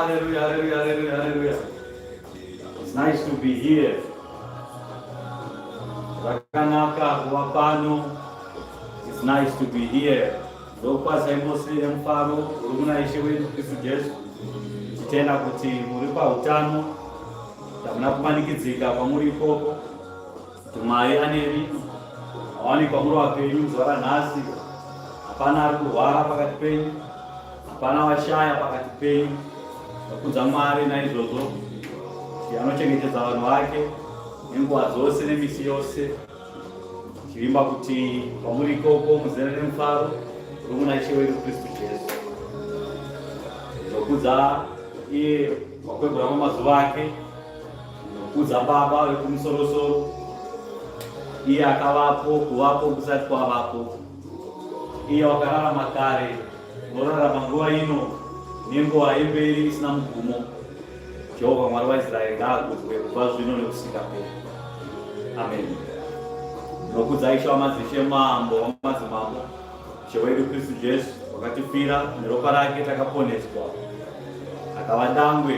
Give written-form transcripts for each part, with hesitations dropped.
Hallelujah, hallelujah, hallelujah, hallelujah. It's nice to be here. Zvakanaka kuva pano. It's nice to be here. Ndokwazai mose nemufaro uri muna Ishe wedu Kristu Jesu. Tichitenda kuti muri pautano, hamuna kumanikidzika kwamuri ikoko. Kuti Mwari anemi, awanikwa muri vapenyu zuva ranhasi. Hapana ari kurwara pakati penyu, hapana washaya pakati penyu. Ndokudza Mwari naizvozvo kuti anochengetedza vanhu vake nenguva dzose nemisi yose. Tichivimba kuti kwamuri ikoko muzere nemufaro uri muna Ishe wedu Kristu Jesu. Ndokudza iye wakwegura pamazuva ake. Ndinokudza Baba vekumusorosoro, iye akavapo kuvapo kusati kwavapo, iye wakararama kare, unorarama nguva ino nenguva yemberi isina mugumo. Jehovha Mwari waIsraeri ngaakudzwe kubva zvino nekusingaperi. Amen. Ndinokudza Ishe wamadzishe, Mambo wamadzimambo, Ishe wedu Kristu Jesu, wakatifira neropa rake takaponeswa, akava dangwe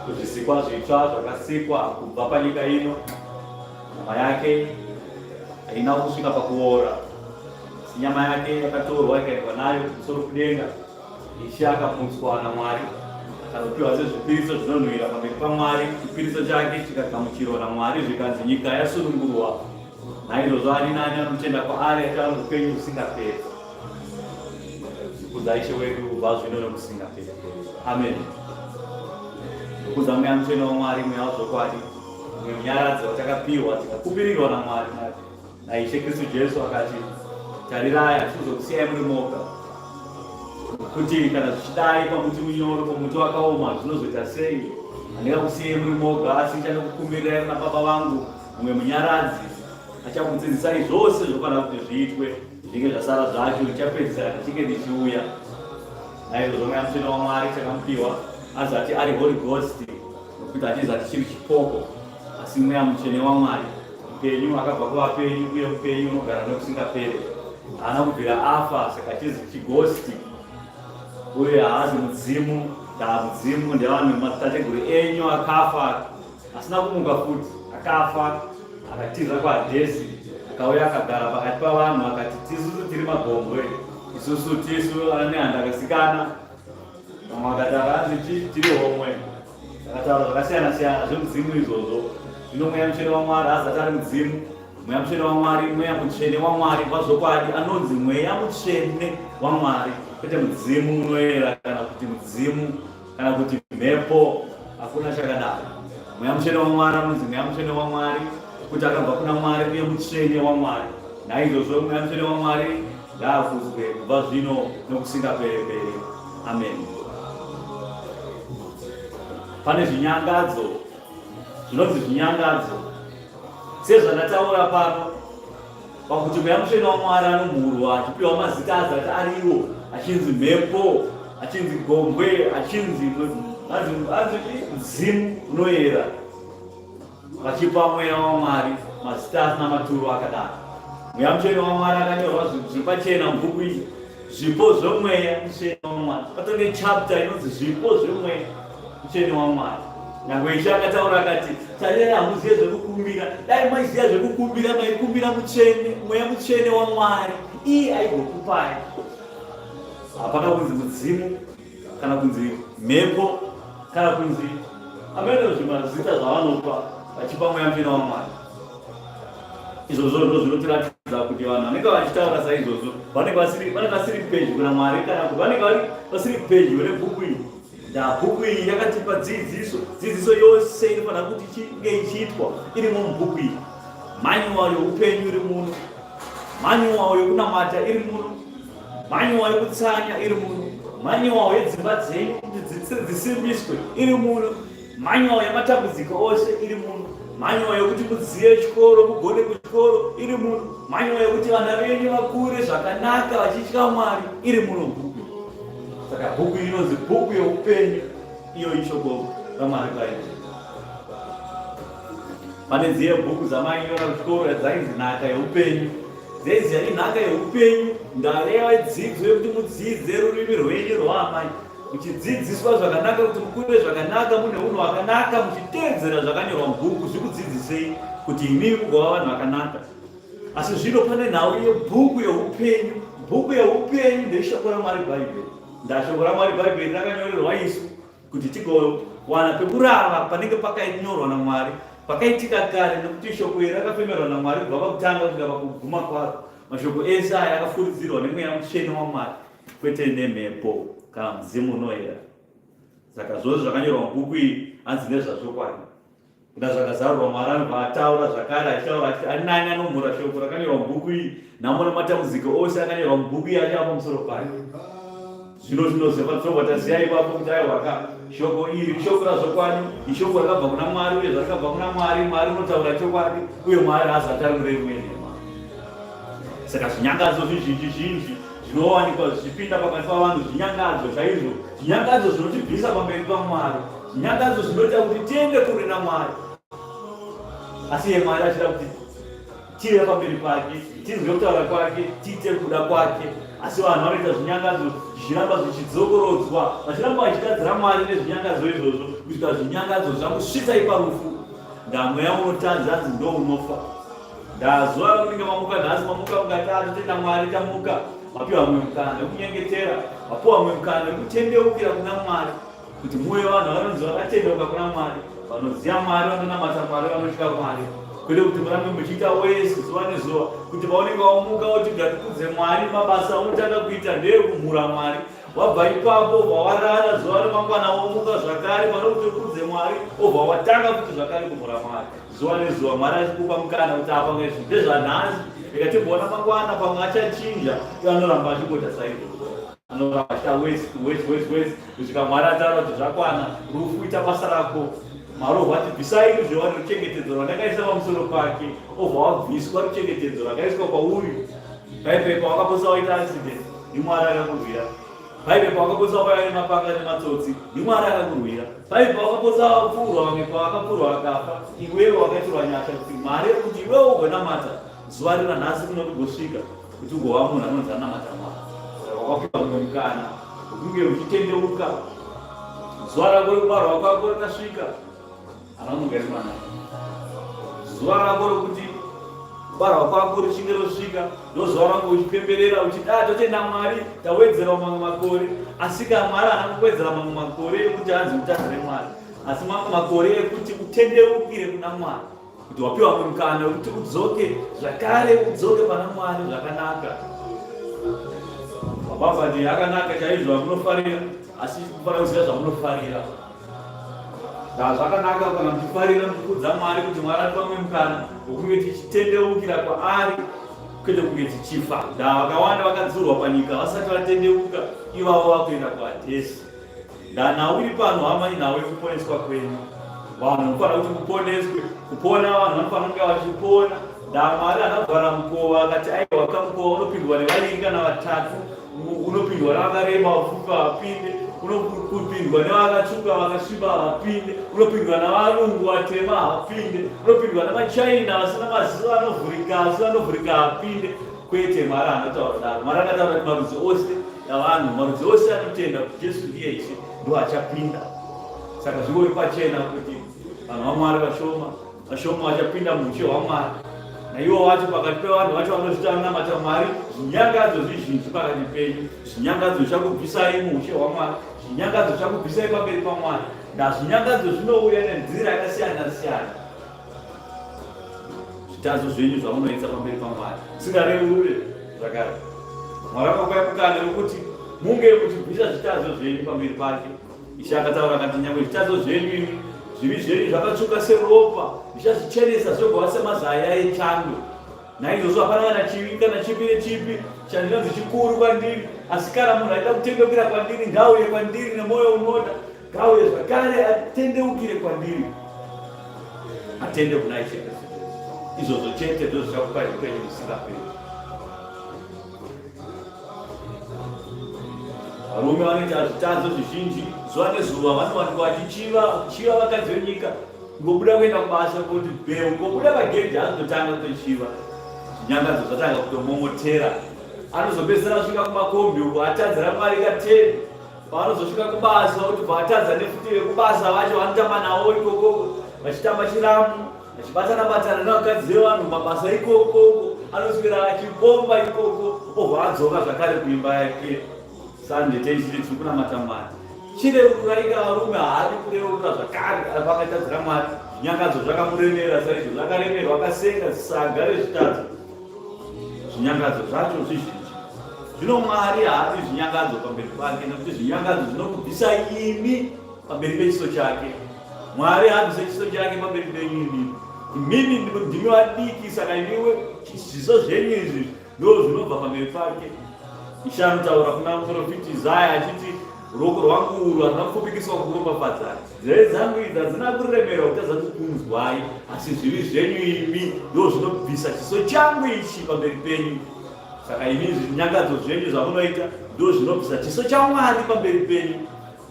kuzvisikwa zvitsva zvakasikwa kubva panyika ino. Nyama yake haina kusvika pakuora, asi nyama yake yakatorwa ikaendwa nayo kumusoro kudenga. Ishe akamutswa naMwari akanopiwa sezvipiriso zvinonhuhwira pamberi paMwari, chipiriso chake chikagamuchirwa naMwari zvikanzi nyika yasunungurwa. Naizvozvo ani nani anotenda kwaari achava noupenyu husingaperi. Kudza Ishe wedu kubva zvino nokusingaperi. Amen. Kudza Mweya Mutsvene waMwari, Mweya wazvokwadi, mumwe munyaradzi watakapiwa tikakupirirwa naMwari naIshe Kristu Jesu akati, tarirai, hatikuzokusiyai muri moga, nokuti kana zvichidai pamuti munyoro, pamuti wakaoma, zvinozoita sei? Handingakusiyei muri moga, asi ndichanokukumbirirai kuna Baba vangu mumwe munyaradzi achakudzidzisai zvose zvinofanira kuti zviitwe zvinge zvasara zvacho ndichapedzisira ndichinge ndichiuya. Naizvozvo Mweya Mutsvene waMwari takamupiwa azati ari Holy Ghost, nokuti hachizati chiri chipoko, asi Mweya Mutsvene waMwari mupenyu akabva kuvapenyu uye mupenyu unogara nokusingapere. Haana kubvira afa, saka chizi chigosti uye haazi mudzimu. Ndaamudzimu ndevanhu madzitateguru enyu akafa asina kumuka futi, akafa akatiza kuHadhesi, akauya akagara pakati pavanhu akati, tisusu tiri magombwe, isusu tisu ana nehanda akasikana. Vamwe vakati akanzi tiri homwe, akataura zvakasiyana siyana zvemudzimu izvozvo. Zvino Mweya Mutsvene waMwari haazati ari mudzimu. Mweya Mutsvene waMwari, Mweya Mutsvene waMwari pazvokwadi anonzi Mweya Mutsvene waMwari, kwete mudzimu unoyera kana kuti mudzimu kana kuti mhepo. Hakuna chakadaro. Mweya Mutsvene waMwari anonzi Mweya Mutsvene waMwari kuti akabva kuna Mwari uye Mutsvene waMwari. Naizvozvo Mweya Mutsvene waMwari ngaakudzwe kubva zvino nokusingaperepere. Amen. Pane zvinyangadzo zvinonzi zvinyangadzo sezvandataura pano pakuti Mweya Mutsvene waMwari anomhurwa achipiwa mazita azati ariwo, achinzi mhepo, achinzi gombwe, achinzi anzi mudzimu unoyera, vachipa Mweya waMwari mazita asina maturo akadaro. Mweya Mutsvene waMwari akanyorwa zviri pachena mubhuku iyi, zvipo zvoMweya Mutsvene waMwari. Patove chapter inonzi zvipo zvoMweya Mutsvene waMwari. Nyangwe Ishe akataura akati, tarirai hamuzive zvekukumbira. Dai maiziva zvekukumbira, maikumbira mutsvene, Mweya Mutsvene waMwari. Iye aigokupai. Hapana kunzi mudzimu, kana kunzi mhepo, kana kunzi amene zvimazita zvavanopa vachipa Mweya Mutsvene waMwari. Izvozvo ndo zvinotiratidza kuti vanhu vanenge vachitaura saizvozvo vanenge vasiri pedyo naMwari, kana kuti vanenge vasiri pedyo nebhuku iri. Bhuku iyi yakatipa dzidziso. Dzidziso yose inofanira kuti ichinge ichiitwa irimo mubhuku iyi. Manual youpenyu iri muno, manual yokunamata iri muno, manual yokutsanya iri muno, manual yedzimba dzenyu kuti dzisimbiswe iri muno, manual yematambudziko ose iri muno, manual yokuti mudziye chikoro mugone kuchikoro iri muno, manual yokuti vana venyu vakure zvakanaka vachitya Mwari iri muno bhuku. Saka bhuku inonzi bhuku youpenyu, iyo ishoko raMwari kwairi. Pane dziye bhuku dzamainyora kuchikoro dzainzi nhaka yeupenyu. Dzaiziya inhaka yeupenyu, ndareva dzidzo yekuti mudzidze rurimi rwenyu rwaamai. Muchidzidziswa zvakanaka kuti mukure zvakanaka mune unhu hwakanaka muchiteedzera zvakanyorwa mubhuku zvikudzidzisei kuti imimi mugova vanhu vakanaka. Asi zvino pane nhau yebhuku yeupenyu. Bhuku yeupenyu ndeshoko raMwari Bhaibheri. Ndashoko raMwari Bhaibheri rakanyorerwa isu kuti tigowana pekurava panenge pakanyorwa naMwari pakaitika kare nekuti shoko iri rakafemerwa naMwari kubva pakutanga kusvika pakuguma kwaro. Mashoko ese aya akafuridzirwa nemweya mutsvene waMwari kwete nemhepo kana mudzimu unoyera. Saka zvose zvakanyorwa mubhuku iyi hanzi ndezvazvokwadi. Kuda zvakazarurwa Mwari anobva ataura zvakare achitaura achiti ani nani anomhura shoko rakanyorwa mubhuku iyi nhamo nematambudziko ose akanyorwa mubhuku iyi achava pamusoro pake. Zvino zvinoziva tobva taziva ipapo kuti aiwaka shoko iri ishoko razvokwadi, ishoko rakabva kuna Mwari uye zvarakabva kuna Mwari, Mwari unotaura chokwadi uye Mwari haazati ari murevi wenhema. Saka zvinyangadzo zvizhinji zhinji zvinowanikwa zvichipinda pakati pavanhu zvinyangadzo chaizvo, zvinyangadzo zvinotibvisa pamberi paMwari. Zvinyangadzo zvinoita kuti tiende kure naMwari. Asi iye Mwari achida kuti tive pamberi pake, tinzwe kutaura kwake, tiite kuda kwake. Asi vanhu vanoita zvinyangadzo zvichiramba zvichidzokorodzwa, vachiramba vachitadzira Mwari nezvinyangadzo izvozvo kusvika zvinyangadzo zvakusvitsai parufu. Ndamweya unotadza hanzi ndo unofa. Ndazuva ramunenge mamuka nhasi, mamuka mukati atotenda Mwari tamuka, mapiwa mumwe mukana wekunyengetera, mapiwa mumwe mukana wekutendeukira kuna Mwari. Kuti muve vanhu vanonzi vakatendeuka kuna Mwari, vanoziva Mwari, vanonamata Mwari, vanotya Mwari, kwete kuti murambe muchiita wese zuva nezuva, kuti paunenge wamuka woti ngatikudze Mwari, mabasa aunotanga kuita ndeekumhura Mwari. Wabva ipapo obva warara zuva remangwana womuka zvakare, pane kuti ukudze Mwari, obva watanga futi zvakare kumhura Mwari zuva nezuva. Mwari achikupa mukana kuti apa izvi ndezvanhasi, rega timboona mangwana, pamwe achachinja, iye anoramba achingoita saizvozvo. Anoramba achiita wesi wesi wesi wesi kusvika Mwari ataura kuti zvakwana, rufu ita basa rako. Mwari obva ati bvisai ruzhowa neruchengetedzo rwandakaisa pamusoro pake, obva wabviswa ruchengetedzo rwakaiswa kwauri. Bhaibheri pawakapotsa waita accident, ndiMwari akakurwira. Bhaibheri pawakapotsa wapaiva nemapanga nematsotsi, ndiMwari akakurwira. Bhaibheri pawakapotsa wapfurwa, vamwe pavakapfurwa vakafa, iwewe wakaitirwa nyasha kuti Mwari kuti iwewe ugonamata zuva rina nhasi kuno rigosvika. kuti ugova munhu anonzi anamata Mwari saka wakapiwa mumwe mukana wekunge uchitendeuka zuva rako rekubarwa kwako rakasvika anamunga rimwana zuva rako rokuti kubarwa kwako richinge rosvika ndozuva rako uchipemberera uchida totenda Mwari tawedzera mamwe makore asi ka Mwari haana kuwedzera mamwe makore ekuti anzi utadzire Mwari asi mamwe makore ekuti utendeukire kuna Mwari kuti wapiwa mumwe mukana wekuti udzoke zvakare udzoke pana Mwari zvakanaka. Mabhavhadhi akanaka chaizvo amunofarira, asi kufanira kuziva zvamunofarira. Zvakanaka kana muchifarira muchikudza Mwari kuti Mwari atipa mumwe mukana wekunge tichitendeukira kwaari kwete kunge tichifa. Ndaa vakawanda vakadzurwa panyika vasati vatendeuka, ivavo vakuenda kuHadhesi. Ndanhau iri pano hama inhau yekuponeswa kwenyu. Vanhu vanofanira kuti muponeswe. Kupona vanhu vanofanira kunge vachipona. NdaMwari akavhara mukova akati aiwa kamukova unopindwa nevaviri kana vatatu, unopindwa nevakarema vapfupi havapinde, unopindwa nevakatsvuka vakasviba havapinde, unopindwa navarungu vatema havapinde, unopindwa nemaChina vasina maziso anovhurika asi vanovhurika havapinde. Kwete, Mwari haana kutaura daro. Mwari akataura kuti marudzi ose avanhu, marudzi ose anotenda kuti Jesu ndiye Ishe, ndo achapinda. Saka zvingori pachena kuti vanhu vaMwari vashoma vashoma vachapinda muushe hwaMwari. Naivo vacho pakati pevanhu vacho vanozviti vanonamata Mwari, zvinyangadzo zvizhinji pakati penyu, zvinyangadzo zvichakubvisai muushe hwaMwari, zvinyangadzo zvichakubvisai pamberi paMwari. Ndazvinyangadzo zvinouya nenzira yakasiyana siyana. Zvitadzo zvenyu zvamunoita pamberi paMwari musingareurure zvakare. Mwari akakupai mukana wekuti munge muchibvisa zvitadzo zvenyu pamberi pake. Ishe akataura akati, nyangwe zvitadzo zvenyu imi, zvivi zvenyu zvakatsvuka seropa, ndichazvichenesa zvogova semazaya echando. Naizvozvo hapana kana chivi kana chipi nechipi chandinonzi chikuru kwandiri, asi kana munhu aida kutendeukira kwandiri, ngauye kwandiri nemwoyo unoda. Ngauye zvakare atendeukire kwandiri, atende kuna Ishe Kristu Jesu. Izvozvo chete ndozvichakupai upenyu husingaperi. Varume vanoita zvitadzo zvizhinji zuva nezuva, vanowanikwa vachichiva kuchiva vakadzi venyika, ngobuda kuenda kubasa kuti bheu, ngobuda pagedhi anototanga kutochiva, zvinyangadzo zvatanga kutomomotera, anozopedzisira asvika kumakombi uko atadzira Mwari kateni. Pavanozosvika kubasa votobva vatadza nefuti vekubasa vacho vanotamba navo ikoko vachitamba chiramu vachibatana batana nevakadzi vevanhu mabasa ikoko anoswera achibomba ikoko obva adzoka zvakare kuimba yake. Sunday teichiti tiri kunamata Mwari. Chireururaika varume haadi kureurura zvakare kana pakatadzira Mwari. Zvinyangadzo zvakamuremera saizvo zvakaremerwa akasenga saga rezvitadzo. Zvinyangadzo zvacho zvizhinji. Zvino Mwari haadi zvinyangadzo pamberi pake nekuti zvinyangadzo zvinokubvisa imi pamberi pechiso chake. Mwari haabvise chiso chake pamberi penyu imimi. Imimi ndimi vadiki saka imiwe zviso zvenyu izvi Ndoo zvinobva pamberi pake. Ishe anotaura kuna muprofiti Isaya achiti, Ruoko rwangu urwu haruna kupfupikiswa kukuropafadzai, nzeve dzangu idzi hadzina kuremerwa kutadza kukunzwai, asi zvivi zvenyu imi ndoo zvinobvisa chiso changu ichi pamberi penyu. Saka imi zvinyangadzo zvenyu zvamunoita ndoo zvinobvisa chiso chaMwari pamberi penyu.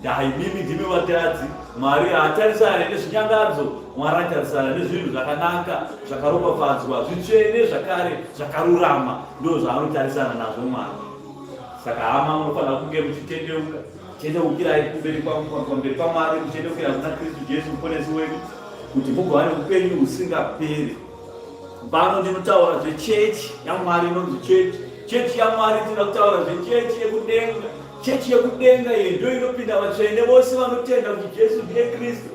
Dai imimi ndimi vatadzi. Mwari haatarisane nezvinyangadzo. Mwari anotarisana nezvinhu zvakanaka, zvakaropafadzwa, zvitsvene zvakare zvakarurama. Ndo zvaanotarisana nazvo Mwari. Saka hama, munofanira kunge muchitendeuka. Tendeukirai kumberi pamberi paMwari, muchitendeukira kuna Kristu Jesu muponesi wedu, kuti mugova neupenyu husingaperi. Pano ndinotaura zvechechi yaMwari inonzi chechi. Chechi yaMwari tinoda kutaura zvechechi yekudenga. Chechi yekudenga iyi ndiyo inopinda vatsvene vose vanotenda kuti Jesu ndiye Kristu.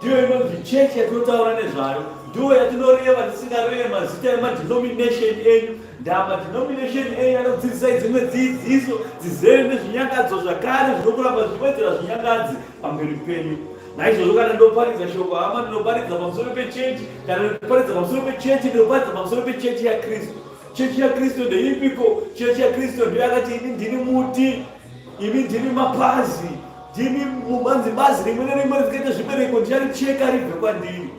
Ndiyo inonzi chechi yatinotaura nezvayo. Ndiyo yatinoreva tisingareve mazita emadenomination enyu. Ndaa madenomination enyu anodzidzisai dzimwe dzidziso dzizere nezvinyangadzo zvakare zvinokuramba zvichiwedzera zvinyangadzi pamberi penyu. Naizvozvo kana ndinoparidza shoko hama, ndinoparidza pamusoro pechechi. Kana ndinoparidza pamusoro pechechi, ndinoparidza pamusoro pechechi yaKristu. Chechi yaKristu ndeipiko? Chechi yaKristu ndiyo yakati ini ndini muti, imi ndimi mapazi, ndimi mumanzi bazi rimwe nerimwe risikaite zvibereko ndicharicheka ribve kwandiri.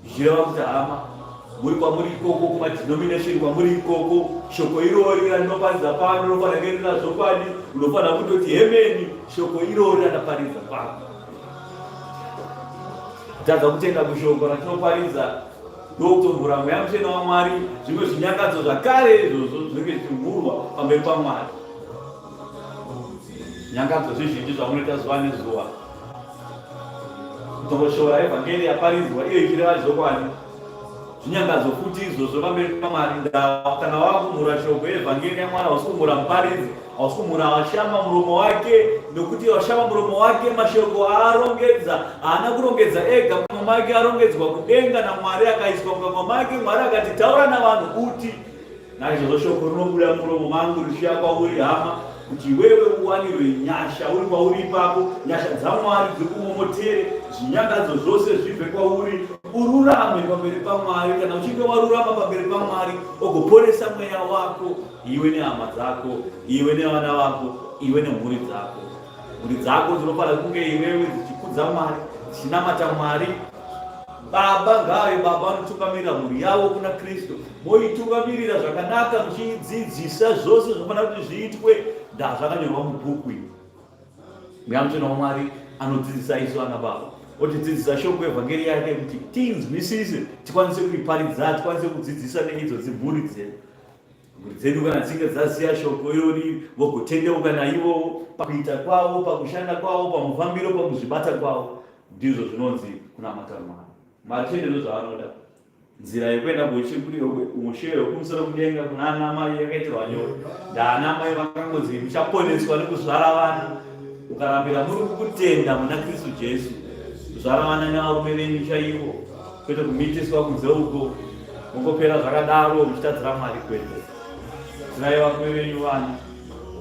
Zvichireva kuti hama, muri kwamuri ikoko kumadenomination kwamuri ikoko, shoko irori randinoparidza pano rinofanira kunge rina zvokwadi, unofanira kutoti hemeni shoko irori randaparidza pano. Kutadza kutenda kushoko ratinoparidza ndokutomhura mweya mutsvene waMwari, zvimwe zvinyangadzo zvakare izvozvo zvinenge zvichimhurwa pamberi paMwari. Nyangadzo zvizhinji zvamunoita zuva nezuva, kutongoshora evhangeri yaparidzwa iyo ichireva zvokwadi, zvinyangadzo futi izvozvo pamberi paMwari. Ndawa kana wakumhura shoko yevhangeri yaMwari, hausi kumhura muparidzi, hausi kumhura washama muromo wake, nokuti washama muromo wake mashoko aarongedza haana kurongedza ega, mukanwa make arongedzwa kudenga naMwari, akaiswa mukanwa make. Mwari akati taura navanhu uti. Naizvozvo shoko rinobuda muromo mangu richiuya kwauri hama, kuti iwewe uwanirwe nyasha uri kwauri ipapo, nyasha dzaMwari dzikumomotere, zvinyangadzo zvose zvibve kwauri, ururame pamberi paMwari. Kana uchinge warurama pamberi paMwari, ogoporesa mweya wako, iwe nehama dzako, iwe nevana vako, iwe nemhuri dzako. Mhuri dzako dzinofanira kunge iwewe dzichikudza Mwari, dzichinamata Mwari. Baba ngaave baba vanotungamirira mhuri yavo kuna Kristu, moitungamirira zvakanaka, muchiidzidzisa zvose zvinofanira kuti zviitwe. Ndazvakanyorwa mubhuku iri. Mweya Mutsvene waMwari anodzidzisa isu ana baba, otidzidzisa shoko evhangeri yake kuti tinzwisise, tikwanise kuiparidza, tikwanise kudzidzisa neidzo dzimhuri dzedu. Mhuri dzedu kana dzinge dzaziya shoko irori vogotendeuka naivowo pakuita kwavo, pakushanda kwavo, pamufambiro, pakuzvibata kwavo. Ndizvo zvinonzi kunamata Mwari. Mwari chete ndozvaanoda. Nzira yekuenda kuushe hwekumusoro kudenga kuna ana mai yakaitirwa nyore. Ndaana mai vakangonzi muchaponeswa nekuzvara vana. Ukarambira muri kukutenda muna Kristu Jesu, kuzvara vana nevarume venyu chaivo, kwete kumitiswa kunze uko mongopera zvakadaro muchitadzira Mwari kwete. Itirai varume venyu vana,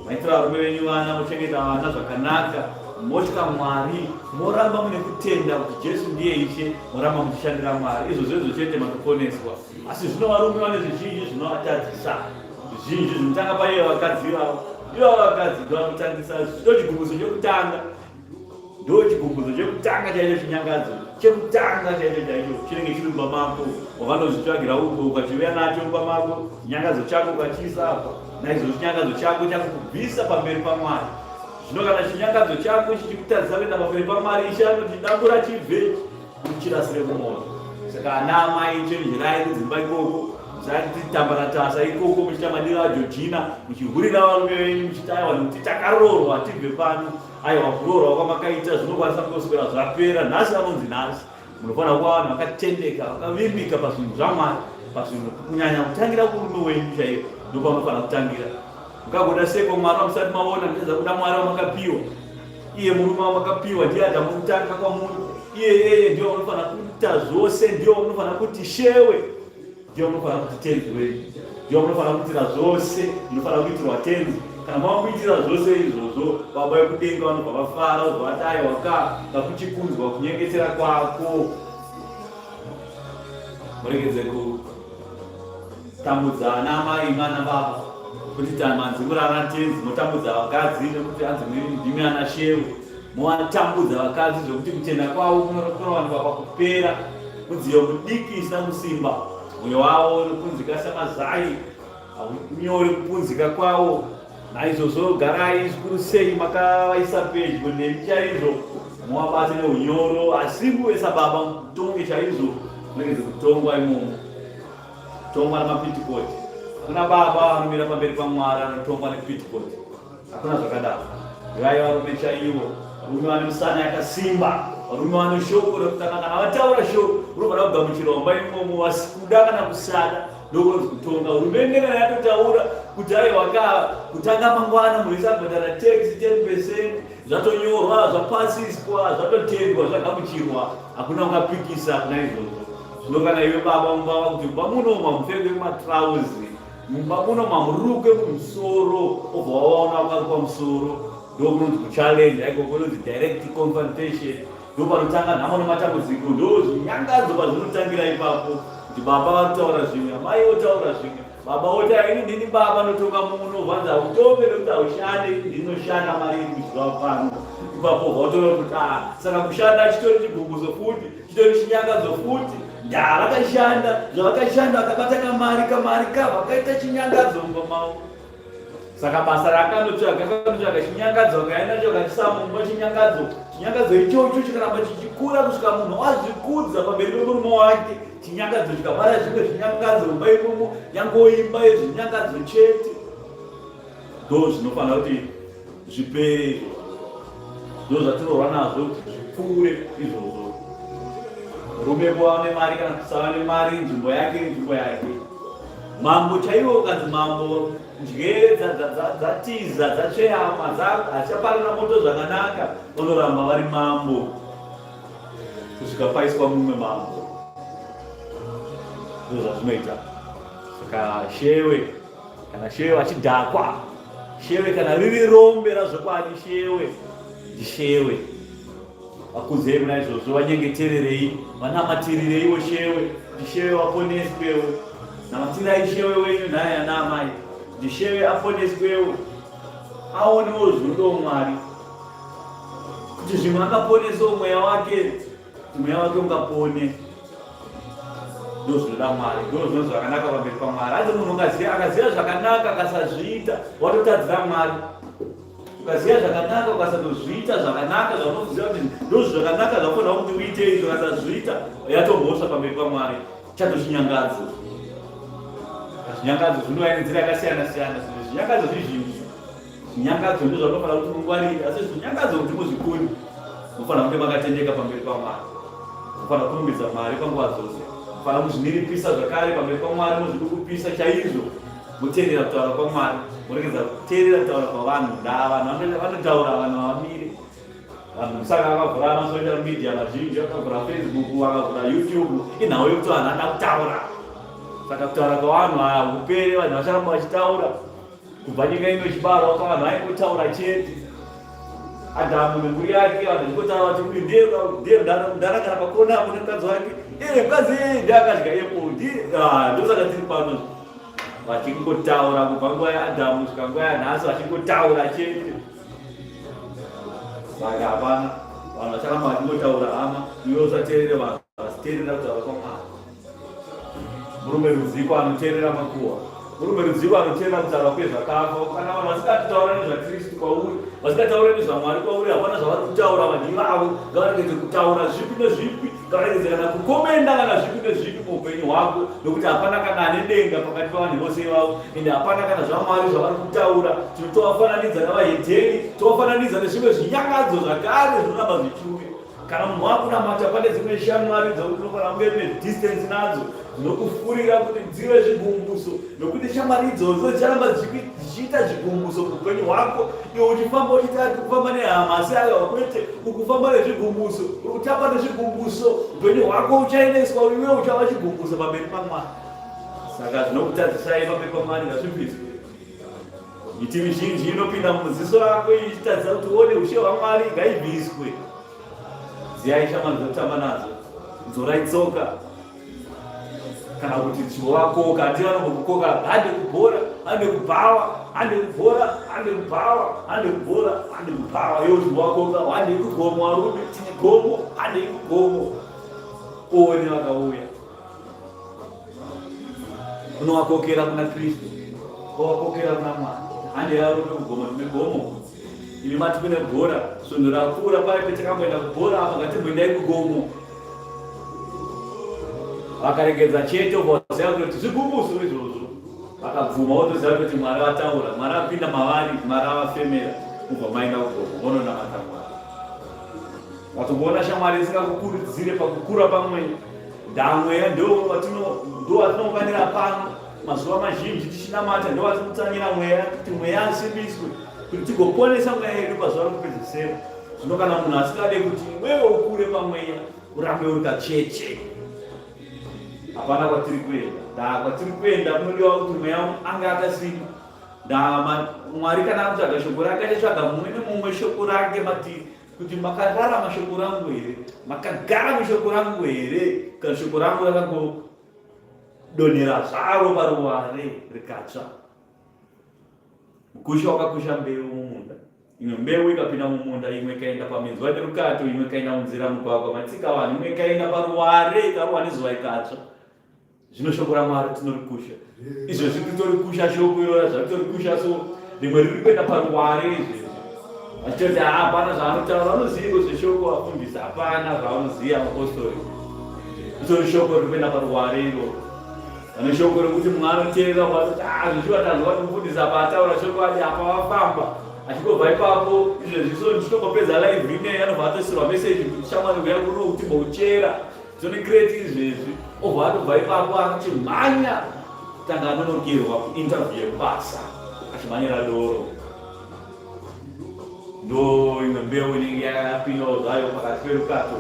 maitira varume venyu vana, mochengeta vana zvakanaka, motya Mwari, moramba mune kutenda kuti Jesu ndiye Ishe, moramba muchishandira Mwari. Izvozvo izvo chete matoponeswa. Asi zvino varume vane zvizhinji zvinovatadzisa, zvizhinji zvinotanga paiye vakadzi ivavo. Ivavo vakadzi ndovanotangisa, ndochigumbuso chekutanga. Ndochigumbuso chekutanga chaicho chinyangadzo chekutanga chaicho chaicho chinenge chiri mumba mako, wakanozvitsvagira uko ukachiuya nacho mumba mako, chinyangadzo chako ukachiisa apa, naizvozvo chinyangadzo chako chakukubvisa pamberi paMwari. Zvino kana chinyangadzo chako chichikutadzisa kuenda pamberi paMwari, Ishe anoti dambura chibve uchirasire kumoto. Saka ana amai chenjerai kudzimba ikoko. Musati tambaratasa ikoko muchiita madiro aJojina, muchihurira varume venyu muchiti aiwa nekuti takaroorwa tibve pano. Aiwa kuroorwa kwamakaita zvinokwanisa kungoswera zvapera. Nhasi anonzi nhasi. Munofanira kuva vanhu vakatendeka, vakavimbika pazvinhu zvaMwari, pazvinhu kunyanya kutangira kurume wenyu chaiyo ndopamunofanira kutangira. Mukagoda seko Mwari wamusati maona, muchadza kuda Mwari wamakapiwa. Iye murume wamakapiwa ndiye Adamu wekutanga kwamuri. Iye iyeye ndiye wamunofanira kuita zvose, ndiye wamunofanira kuti shewe, ndiye wamunofanira kuti tenzi wenyu, ndiye wamunofanira kuitira zvose, munofanira kuitirwa tenzi. Kana makuitira zvose izvozvo, Baba vekudenga vanobva vafara, vobva vati aiwa ka, ngakuchikunzwa kunyengetera kwako. Muregedze kutambudza ana amai mana baba kuti tamanzi muri ana tenzi motambudza vakadzi nekuti anzi ndimi ana shewe movatambudza vakadzi zvekuti kutenda kwavo kunowanikwa pakupera mudziyo mudiki isina kusimba mwoyo wavo unopunzika samazai haunyore kupunzika kwawo Naizvozvo garai zvikuru sei makavaisa pedyo nemi chaizvo, muvabate neunyoro, asi muve sababa mutonge chaizvo, muregedze kutongwa imomo, kutongwa namapitikoti. Hakuna baba anomira pamberi paMwari anotongwa nepitikoti, hakuna zvakadaro. Ivai varume chaivo, varume vane misana yakasimba, varume vane shoko rekutanga. Kana vataura shoko, unofanira kugamuchirwa mumba imomo, kuda kana kusada. Ndokunonzi kutonga. Hurumende kana yatotaura kuti aiwa ka kutanga mangwana munhu wese abhadhara tax 10 percent, zvatonyorwa, zvapasiswa, zvatotendwa, zvagamuchirwa, hakuna ungapikisa kuna izvozvo. Zvino kana iwe baba mumba wakuti mumba muno mamupfekwe matrauzi, mumba muno mamurukwe mumusoro, obva wawaona wakarukwa musoro, ndokunonzi kuchallenge, aiko kunonzi direct confrontation. Ndopanotanga nhamo nematambudziko, ndozvinyangadzo pazvinotangira ipapo, kuti baba varikutaura zvimwe, amai votaura zvimwe, baba voti ini ndini baba ndotonga muno, vanzi hautonge nekuti haushande, ini ndinoshanda mari iri kudyiwa pano. Ipapo votoona kuti ah, saka kushanda chitori chigumbuso futi, chitori chinyangadzo futi. Ndaa vakashanda, zvavakashanda vakabata kamari, kamari ka vakaita chinyangadzo mumba mavo. Saka basa raakanotsvaga akanotsvaga chinyangadzo akaenda nacho akachisa mumba chinyangadzo chinyangadzo ichocho chikaramba chichikura kusvika munhu azvikudza pamberi pemurume wake chinyangadzo chikabara zvimwe zvinyangadzo mumba imomo yangoimba yezvinyangadzo chete ndo zvinofanira kuti zvipere izvozvo ndo zvatinorwa nazvo kuti zvipfuure izvozvo murume kuva nemari kana kusava nemari nzvimbo yake nzvimbo yake Mambo chaiwo ukanzi mambo njere dzatiza dzatsveyama hachaparira moto zvakanaka vanoramba vari mambo kusvika paiswa mumwe mambo ndozvazvinoita saka shewe kana shewe vachidhakwa shewe kana riri rombe razvokwadi shewe ndishewe Vakudzei muna izvozvo, vanyengetererei, vanamatirireiwo shewe, kuti shewe vaponeswewo. Namatirai shewe wenyu nhai ana amai, kuti shewe aponeswewo, aonewo zvinodawo Mwari, kuti zvimwe angaponesewo mweya wake, kuti mweya wake ungapone. Ndozvinoda Mwari, ndozvino zvakanaka pamberi paMwari. Asi munhu ungaziva, akaziva zvakanaka akasazviita, watotadzira Mwari. Ukaziva zvakanaka ukasatozviita zvakanaka zvaunoziva kuti ndozvo zvakanaka zvakufanira kuti uite izvo ukasazviita yatomhosva pamberi paMwari chatochinyangadzo. Zvinyangadzo zvinouya nenzira yakasiyana siyana. Zvinyangadzo zvizhinji. Zvinyangadzo ndizvo zvaunofanira kuti mungwarire asi zvinyangadzo kuti muzvikunde munofanira kunge makatendeka pamberi paMwari. Munofanira kurumbidza Mwari panguva dzose. Munofanira kuzvininipisa zvakare pamberi paMwari mozvidukupisa chaizvo. Moteerera kutaura kwaMwari, moregedza kuteerera kutaura kwavanhu. Ndaa vanhu vanotaura, vanhu havamire. Vanhu saka vakavhura masocial media vazhinji, vakavhura Facebook, vakavhura YouTube, inhau yekuti vanhu vanoda kutaura. Saka kutaura kwavanhu hakupere, vanhu vacharamba vachitaura. Kubva nyika ino ichibarwa kwa vanhu vaingotaura chete. Adhamu nemhuri yake vanhu vachingotaura vati uyu ndiye ndiye mudhara kana pakona apo nemukadzi wake. Iye mukadzi ndiye akadya apple ndiye ah ndosaka tiri pano. Vachingotaura kubva nguva yaAdhamu kusvika nguva yanhasi vachingotaura chete. Saka hapana vanhu vacharamba vachingotaura hama, iwe usateerere vanhu asi teerera kutaura kwaMwari. Murume rudziko anoteerera makuhwa. Murume rudziko anotenda kutaura kwezvakafa. Kana vanhu vasikatotaura nezvaKristu kwauri, vasikataura nezvaMwari kwauri, hapana zvavari kutaura vanhu ivavo. Ngavaregedze kutaura zvipi nezvipi, ngavaregedze kana kukomenda kana zvipi nezvipi muupenyu hwako, nokuti hapana kana ane denga pakati pavanhu vose ivavo, ende hapana kana zvaMwari zvavari kutaura. Tinotovafananidza navahedheni, tovafananidza nezvimwe zvinyangadzo zvakare zvinoramba zvichiuya. Kana munhu wakunamata pane dzimwe shamwari dzakuti unofanira kunge une distance nadzo dzinokufurira kuti dzive zvigumbuso nokuti shamwari idzodzo dzicharamba dzichiita zvigumbuso muupenyu hwako iwe uchifamba uchiti kufamba nehama asi aiwa kwete ukufamba nezvigumbuso uri kutamba nezvigumbuso upenyu hwako uchaendeswa iwe uchava chigumbuso pamberi pamwari saka zvinokutadzisai pamberi pamwari ngazvibviswe miti mizhinji inopinda muziso rako ichitadzisa kuti uone ushe hwamwari ngaibviswe ziyai shamwari dzekutamba nadzo dzorai tsoka kana kuti chivakoka handi vanombokukoka hande kubhora hande kubhawa hande kubhora hande kubhawa hande kubhora hande kubhawa iwo chivakoka hande kugomo varume tine gomo hande kugomo one vakauya unovakokera kuna Kristu, wovakokera kuna Mwari. Hande varume kugoma tine gomo imi mati kune bhora svondo rapfuura paya petakamboenda kubhora apa ngatimboendai kugomo vakaregedza chete ukaziva kuti zvigumbuso izvozvo vakabvuma wotoziva kuti mwari vataura mwari apinda mavari mwari avafemera kubva maenda kugomo vononamata mwari watomboona shamwari isingakukurudzire pakukura pamwe ndamweya ndovatinounganira pano mazuva mazhinji tichinamata ndovatinotsanyira mweya kuti mweya asimbiswe kuti tigoponesa mweya yedu pazuva rokupedzesera zvino kana munhu asingade kuti iwewe ukure pamweya urambe uri kacheche hapana kwatiri kuenda ndaa kwatiri kuenda kunodiwa kuti mweya ange akasimba ndaa mwari kana akutsvaga shoko rake achatsvaga mumwe nemumwe shoko rake matiri kuti makararama shoko rangu here makagara mushoko rangu here kana shoko rangu rakangodonhera zvaro paruware rikatsva mukusha wakakusha mbeu mumunda imwe mbeu ikapinda mumunda imwe ikaenda paminzwa nerukato imwe ikaenda munzira mugwagwa matsika vanhu imwe ikaenda paruware ikarohwa nezuva ikatsva Zvino shoko raMwari tinorikusha. Izvezvi titorikusha shoko irora zvatitorikusha so rimwe riri kuenda paruware izvezvi. Vachitoti haa hapana zvaanotaura vanoziva zveshoko vafundisi hapana zvaanoziva mapostori. Itori shoko riri kuenda paruware iroro. Vane shoko rekuti mumwe anoteerera vatoti haa zvichiva tanzwa kuti mufundisi apa ataura chokwadi apa vafamba. Achingobva ipapo izvezvi so ndichitongopedza live ineyi anobva atoisirwa message kuti shamwari uya kuno kuti Tony Crate izvezvi obva atobva ipapo achimhanya tanga anonokerwa kuinterview yekubasa achimhanyira doro ndo imwe mbeu inenge yakapindawo zvayo pakati perukato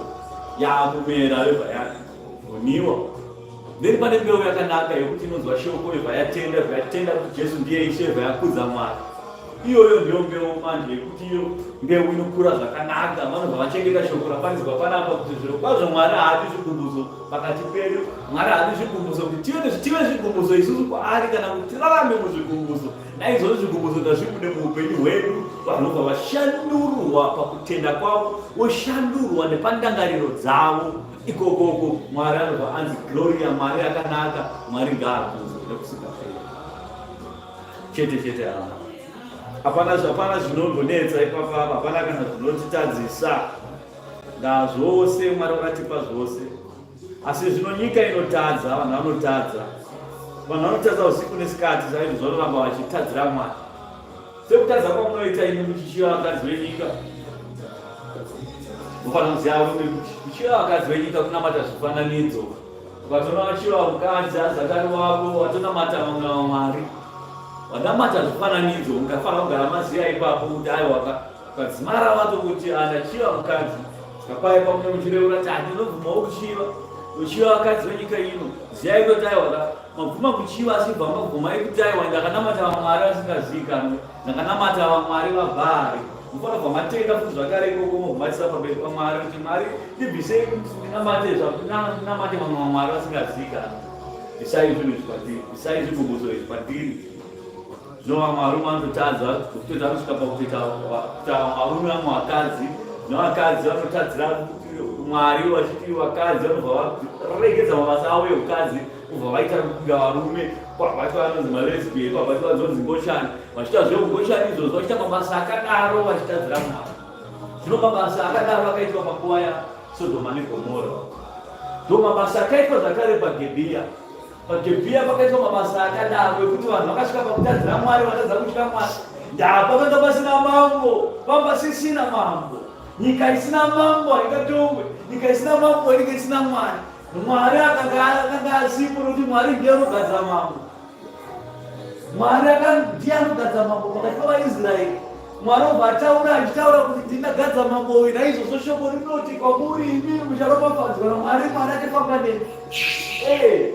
yakumera yobva yavhuniwa then pane mbeu yakanaka yekuti inonzwa shoko yobva yatenda yobva yatenda kuti jesu ndiye ishe yobva yakudza mwari Iyoyo ndiyo mbeu manje yekuti iyo mbeu inokura zvakanaka. Vanobva vachengeta shoko raparidzwa panapa kuti zviro kwazvo Mwari haadi zvigumbuso pakati pedu. Mwari haadi zvigumbuso kuti tive tive zvigumbuso isusu kwaari kana kuti tirarame muzvigumbuso. Naizvozvo zvigumbuso ngazvibude muupenyu hwedu. Vanhu vanobva vashandurwa pakutenda kwavo, voshandurwa nepandangariro dzavo. Ikokoko Mwari anobva anzi Gloria, Mwari akanaka, Mwari ngaakudzwe nekusingaperi. Chete chete hama. Hapana hapana zvinombonetsa ipapa apa, hapana kana zvinotitadzisa. Ndazvose Mwari vakatipa zvose. Asi zvino nyika inotadza, vanhu vanotadza. Vanhu vanotadza usiku nesikati chaizvo zvanoramba vachitadzira Mwari. Sekutadza kwamunoita imi muchichiva vakadzi venyika. Mufanira kuziva varume kuti kuchiva vakadzi venyika kunamata zvifananidzo. Ukatoona vachiva mukadzi azati ari wako watonamata vamwe vamwari wanamata zvifananidzo ungafanira kugara maziya ipapo kuti aiwaka ukadzimara watokuti andachiva mukadzi saka paye pamune muchireura kuti handinobvumawo kuchiva uchiva vakadzi venyika ino ziyai kuti aiwaka mabvuma kuchiva asi bva mabvuma ekuti aiwa ndakanamata vamwari vasingazivikanwe ndakanamata vamwari vabhaari mufanira kubva matenga futi zvakare ikoko mogumatisa pamberi pamwari kuti mwari ndibvisei kuti ndinamate zvandinamate vamwe vamwari vasingazivikanwe bvisai zvinhu izvi kwatiri bvisai zvigumbuso izvi kwatiri zvino vamwe varume vanototadza kutoti vanosvika pakutoita kuita varume vamwe vakadzi nevakadzi vanotadzira mwari vachiti vakadzi vanobva varegedza mabasa avo eukadzi. Kubva vaita kunga varume, kwabatwa vanonzi malesbian, kwabatwa vanonzi ngochani, vachiita zveungochani izvozvo, vachiita mabasa akadaro vachitadzira Mwari. Zvino mabasa akadaro akaitwa panguva yaSodhoma neGomora. Ndo mabasa akaitwa zvakare paGebhiya. PaGebhiya pakaitwa mabasa akadaro ekuti vanhu vakasvika pakutadzira Mwari, vatadza kutya Mwari. Ndaa pakanga pasina mambo, pamba sisina mambo. Nyika isina mambo haingatongwe, nyika isina mambo inenge isina Mwari. Mwari akanga akanga asipo nokuti Mwari ndiye anogadza mambo. Mwari ndiye anogadza mambo pakati pavaIsraeri. Mwari obva ataura achitaura kuti ndingagadza mambo uyu, naizvozvo shoko rinoti kwamuri imi mucharopafadzwa naMwari, Mwari achafamba nemi. Eh.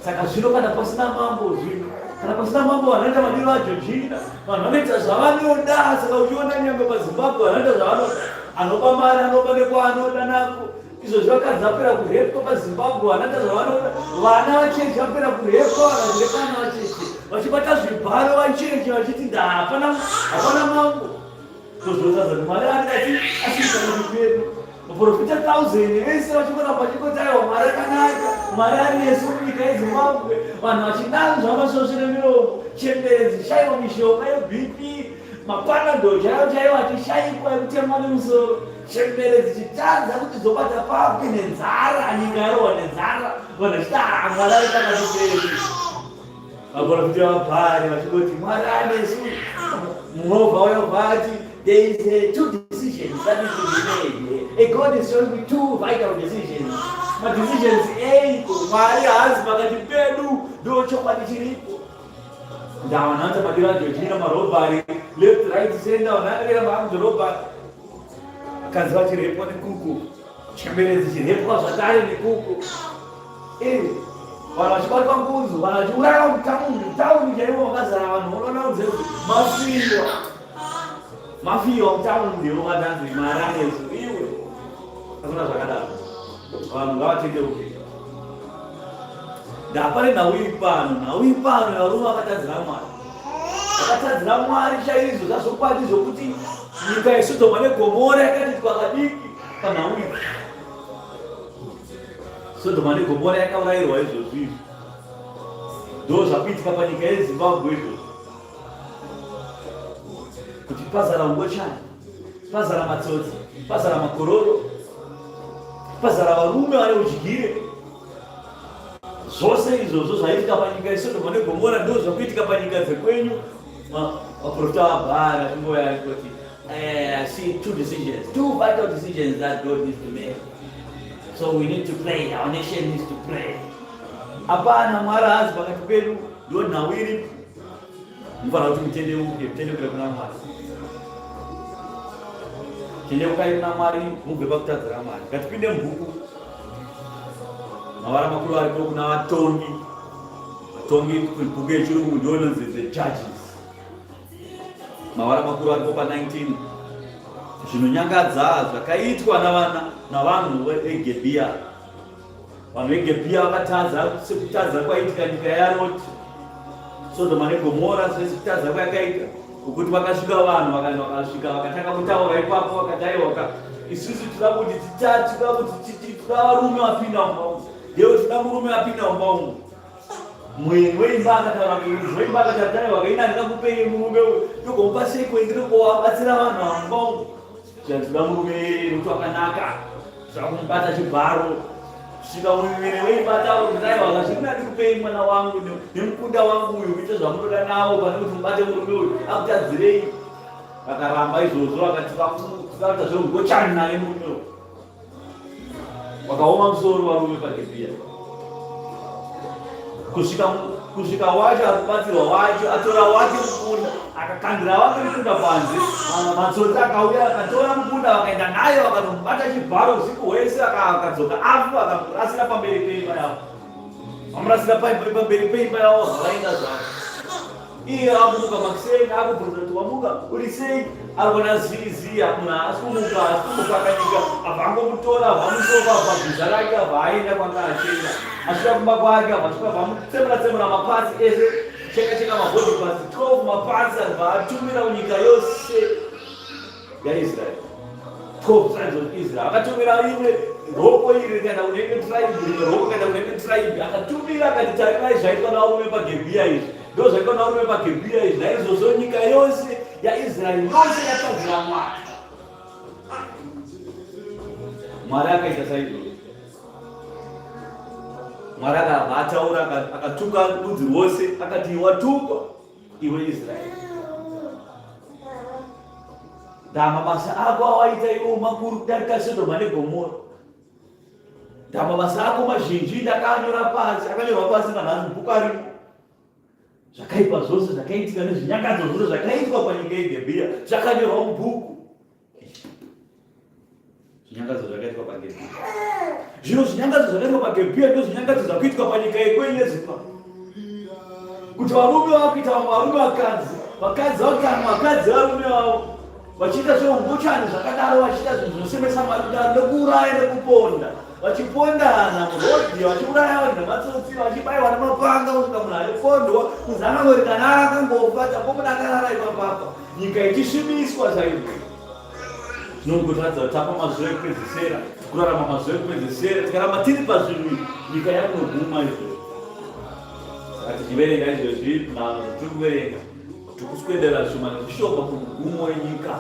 Saka zvino kana pasina mambo zvino kana pasina mambo vanhu vanoita madiro aJojina, vanhu vanoita zvavanoda. Saka uchiona nyangwe paZimbabwe vanhu vanoita zvavanoda, anoba mari anoba nekwaanoda nako. Izvozvi vakadzi vapera kurepwa paZimbabwe, vanoita zvavanoda. Vana vacheche vapera kurepwa, vakarepa vana vacheche vachibata zvibharo vacheche vachiti nda hapana hapana mambo. Tozotadza kuti Mwari anenge asiri pakati pedu. Maprofita thousand vese vachingoramba vachingoti aiwa Mwari akanaka, Mwari ari nesu munyika yeZimbabwe. Vanhu vachinanzva masvosve nemiromo, chembere dzichishaiwa mishonga yeBP, mapanadol chaiwo chaiwo achishaikwa ekutemwa nemusoro, chembere dzichitadza kuti dzobata papi nenzara, nyika yarohwa nenzara, vanhu vachiti ah Mwari ari pakati pedu. Vaprofita vaBhaari vachingoti Mwari anesu. Muhovha uyo vati there is a two decisions that need to be made. A God is showing me two vital decisions. Ma decisions eiko Mwari haazi pakati pedu ndo chokwadi chiripo. Ndawana kuti madiro aJojina marobhari left right center vanhu akadera maakudhorobha vakadzi vachirepwa nekuku chembere dzichirepwa zvakare nekuku eh, vanhu vachibatwa ngunzu vanhu vachiuraya mutaundi mutaundi chaivo vakazara vanhu vonoona kunze kuti mafiwa mafiwa mutaundi vovatanzi mari anesu iwe hakuna zvakadaro vanhu ngavatendeuke ndapane nhau iri pano nhau iri pano varume vakatadzira mwari vakatadzira mwari chaizvo zvazvokwadi zvokuti nyika yesodhoma negomora yakati twakadiki panhau iyi sodhoma negomora yakaurayirwa izvozvi izvi ndo zvakuitika panyika yezimbabwe izvozvi kuti pazara ungochani pazara matsotsi pazara makororo pazara varume vane udyire Zvose izvozvo zvaiitika panyika yeSodoma neGomora ndo zvakuitika panyika dzekwenyu. Vaprofita vaBhaari vachingouya vachingoti eh, I see two decisions, two vital decisions that God needs to make. So we need to pray, our nation needs to pray. Hapana Mwari haazi pakati pedu, ndo nhau iripo. Mufanira kuti mutendeuke, mutendeukire kuna Mwari. Tendeukai kuna Mwari, mubve pakutadzira Mwari. Ngatipinde mubhuku. Mavara makuru ariko kuna vatongi. Vatongi bhuku yechirungu ndiyo inonzi the judges. Mavara makuru ariko pa 19. Zvinonyangadza zvakaitwa navana navanhu veGebhiya. Vanhu veGebhiya vakatadza sekutadza kwaitika nyika yaRoti, Sodhoma neGomora sekutadza kwayakaita, ukuti vakasvika vanhu vakasvika vakatanga kutaura ipapo vakati aiwaka isusu tinoda kuti titoda kuti titoda varume vapinda mumba umu ndewe tinoda murume apinda mumba umu mweni weimba akataura muridzi weimba akataura aiwaka ini handingakupei murume uyu ndogomupa sei kwendinokowabatsira vanhu ava mumba umu Zvanzi murume nokuti wakanaka zvakumubata chibharo svika muviri weibata uraiwa zviri nani kupei mwana wangu nemukunda wangu uyu kuita zvamunoda nawo pane kuti mubate murume uyu akutadzirei vakaramba izvozvo vakati vakuita zveungochani naye murume uyu Wakaoma musoro varume paGibhiya. Kusvika kusvika wacho akubatsirwa wacho atora wake mukunda akakandira wake mukunda panze matsotsi akauya akatora mukunda vakaenda naye vakanomubata chibharo usiku hwese akadzoka afu akamurasira pamberi peimba yavo vamurasira pamberi peimba yavo vaenda zvavo Iye akumuka makuseni akubvunza kuti wamuka uri sei arikuona zizi munhu haasi kumuka haasi kumupakanyika abva angomutora abva amusova abva bhiza rake abva aenda kwanga achienda asvika kumba kwake abva asvika abva amutsemura tsemura mapatsi ese cheka cheka mabody parts 12 mapatsi abva atumira kunyika yose yaIsrael 12 tribes of Israel akatumira imwe Roko iri rikaenda kune imwe tribe, rimwe roko rikaenda kune imwe tribe. Akatumira akati, tarirai zvaitwa navarume paGebhiya izvi. Ndo zvaitwa navarume paGebhiya izvi. Naizvozvo nyika yose yaIsraeri yose yatadzira Mwari. Mwari akaita saizvozvo. Mwari akabva ataura akatuka rudzi rwose akati watukwa iwe Israeri. Ndamabasa ako awaita iwo makuru kudarika Sodoma neGomora. Ndamabasa ako mazhinji ndakanyora pasi, akanyorwa pasi nanhasi mubhuku arimo. Zvakaipa zvose zvakaitika nezvinyangadzo zvose zvakaitwa panyika yeGebhiya zvakanyorwa mubhuku. Zvinyangadzo zvakaitwa paGebhiya. Zvino zvinyangadzo zvakaitwa paGebhiya ndo zvinyangadzo zvakuitwa panyika yekwenyu yeZipa. Kuti varume vakuita vamwe varume vakadzi, vakadzi vakuita vamwe vakadzi varume vavo vachiita zveungochani zvakadaro, vachiita zvinhu zvinosemesa Mwari kudaro, nekuuraya nekuponda, vachipondana murodhi, vachiuraya vanhu nematsotsi, vachibayiwa nemapanga kusvika munhu achipondwa, kunzi akangorikana akangofa, tangomuda akarara ipapapa, nyika ichisvibiswa chaizvo. Tinongotaridza kuti tapa mazuva ekupedzesera, tikurarama mazuva ekupedzesera, tikaramba tiri pazvinhu nyika yakunoguma izvozvo. Saka tichiverenga izvezvi nhanho zvatiri kuverenga, tiri kuswedera zvishoma nezvishoma kumugumo wenyika.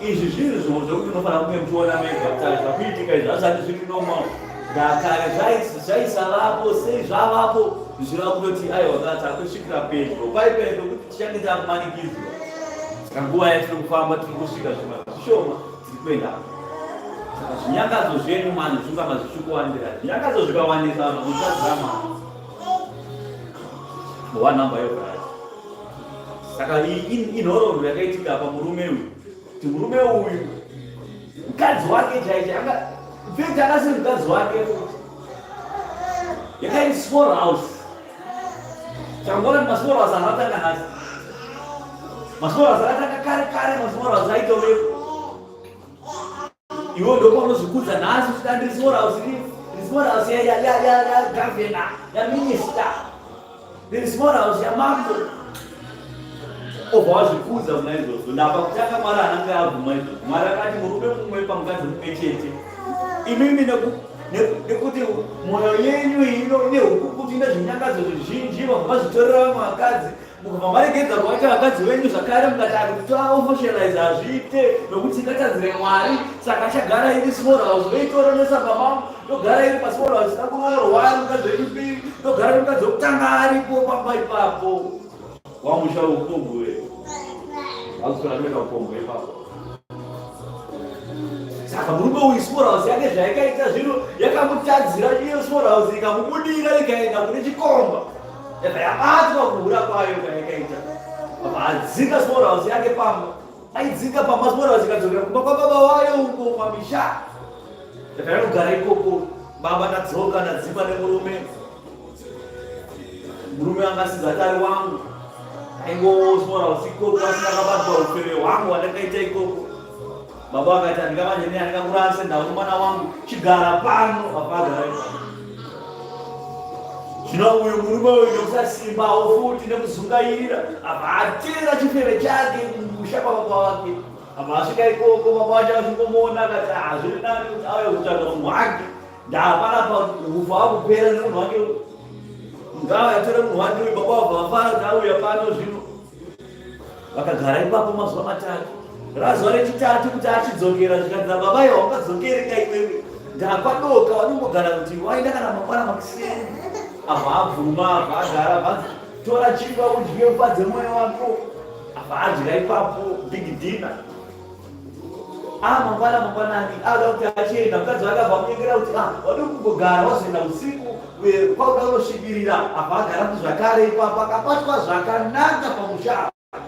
Izvi zvinhu zvimwe zvekuti unofanira kunge muchiona mega kuti zvakuitika izvi hazvisati zviri normal. Ndakare zvaisavapo sei zvavapo zvichireva kutoti aiwa kana takusvikira pedyo pai pedyo kuti tichange takumanikidzwa. Saka nguva yatiri kufamba tiri kusvika zvishoma zvishoma tiri kuenda. Saka zvinyangadzo zvenyu manje zvinoramba zvichikuwandira. Zvinyangadzo zvikawandisa vanhu vanotadzira mari. One number yobva Saka iyi inhoroondo yakaitika pamurume uyu. Kuti murume uyu mukadzi wake chaiche anga mfeti akasiri mukadzi wake futi. Yakairi small house. Changona kuti masmall house anotanga nhasi. Masmall house akatanga kare kare masmall house aitovepo. Iwe ndopaunozvikudza nhasi uchida ndiri small house ndiri small house ya ya ya ya ya governor ya minister ndiri small house ya mambo obva wazvikudza muna izvozvo ndapa kutanga Mwari ananga abvuma izvozvo Mwari akati murume mumwe pamukadzi mumwe chete imimi nekuti mwoyo yenyu ino ine hukukutu ine zvinyangadzo zvizhinji vabva vazvitorera vamwe vakadzi Mukabva maregedza kuvaita vakadzi venyu zvakare mukati akuti toofficialize hazviite nokuti tingatadzire Mwari saka achagara iri small house voitoronesa baba ndogara iri pasmall house isina kuroorwa ari mukadzi wechipiri ndogara iri mukadzi wekutanga aripo pamba ipapo wamusha upombwe wakuswera kuita upombwe ipapo saka murume uyu small house yake zvayakaita zvino yakamutadzira iyo small house ikamubudira ikaenda kune chikomba Yabva yabatwa kuhura kwayo kwayakaita. Abva adzinga small house yake pamba. Aidzinga pamba small house ikadzokera kumba kwababa wayo uko pamisha. Yabva yanogara ikoko. Baba ndadzoka ndadzingwa nemurume. Murume anga asizati ari wangu. Aingo small house ikoko asi ndakabatwa ufeve hwangu hwandakaita ikoko. Baba vakati handingamanye nei handingakurase ndauri mwana wangu chigara pano apagara ipapo. Zvino uyu murume uyu nekusasimbawo futi nekuzungairira abva atera chifeve chake kumusha kwababa wake. Abva asvika ikoko baba vacho vachingomuona akati ah zviri nani kuti auye kutsvaga munhu wake. Ndaapanapa hufa wakupera nemunhu wake ngava yatore munhu wake uyu baba vabva vafara kuti auya pano zvino. Vakagara ipapo mazuva matatu. Razuva rechitatu kuti achidzokera zvikanzi nababa iwe haungadzokeri ka iwewe. Ndakwadoka vanongogara kuti waenda kana mangwana makuseni. Abva abvuma abva agara abva tora chingwa udye ufadze mwoyo wako. Abva adya ipapo big dinner. Ah mangwana mangwanani ada kuti achienda mukadzi wake abva amunyengera kuti ah wadii kungogara wazoenda usiku uye kwakuda kunosvibirira abva agara kuti zvakare ipapo akabatwa zvakanaka pamusha apa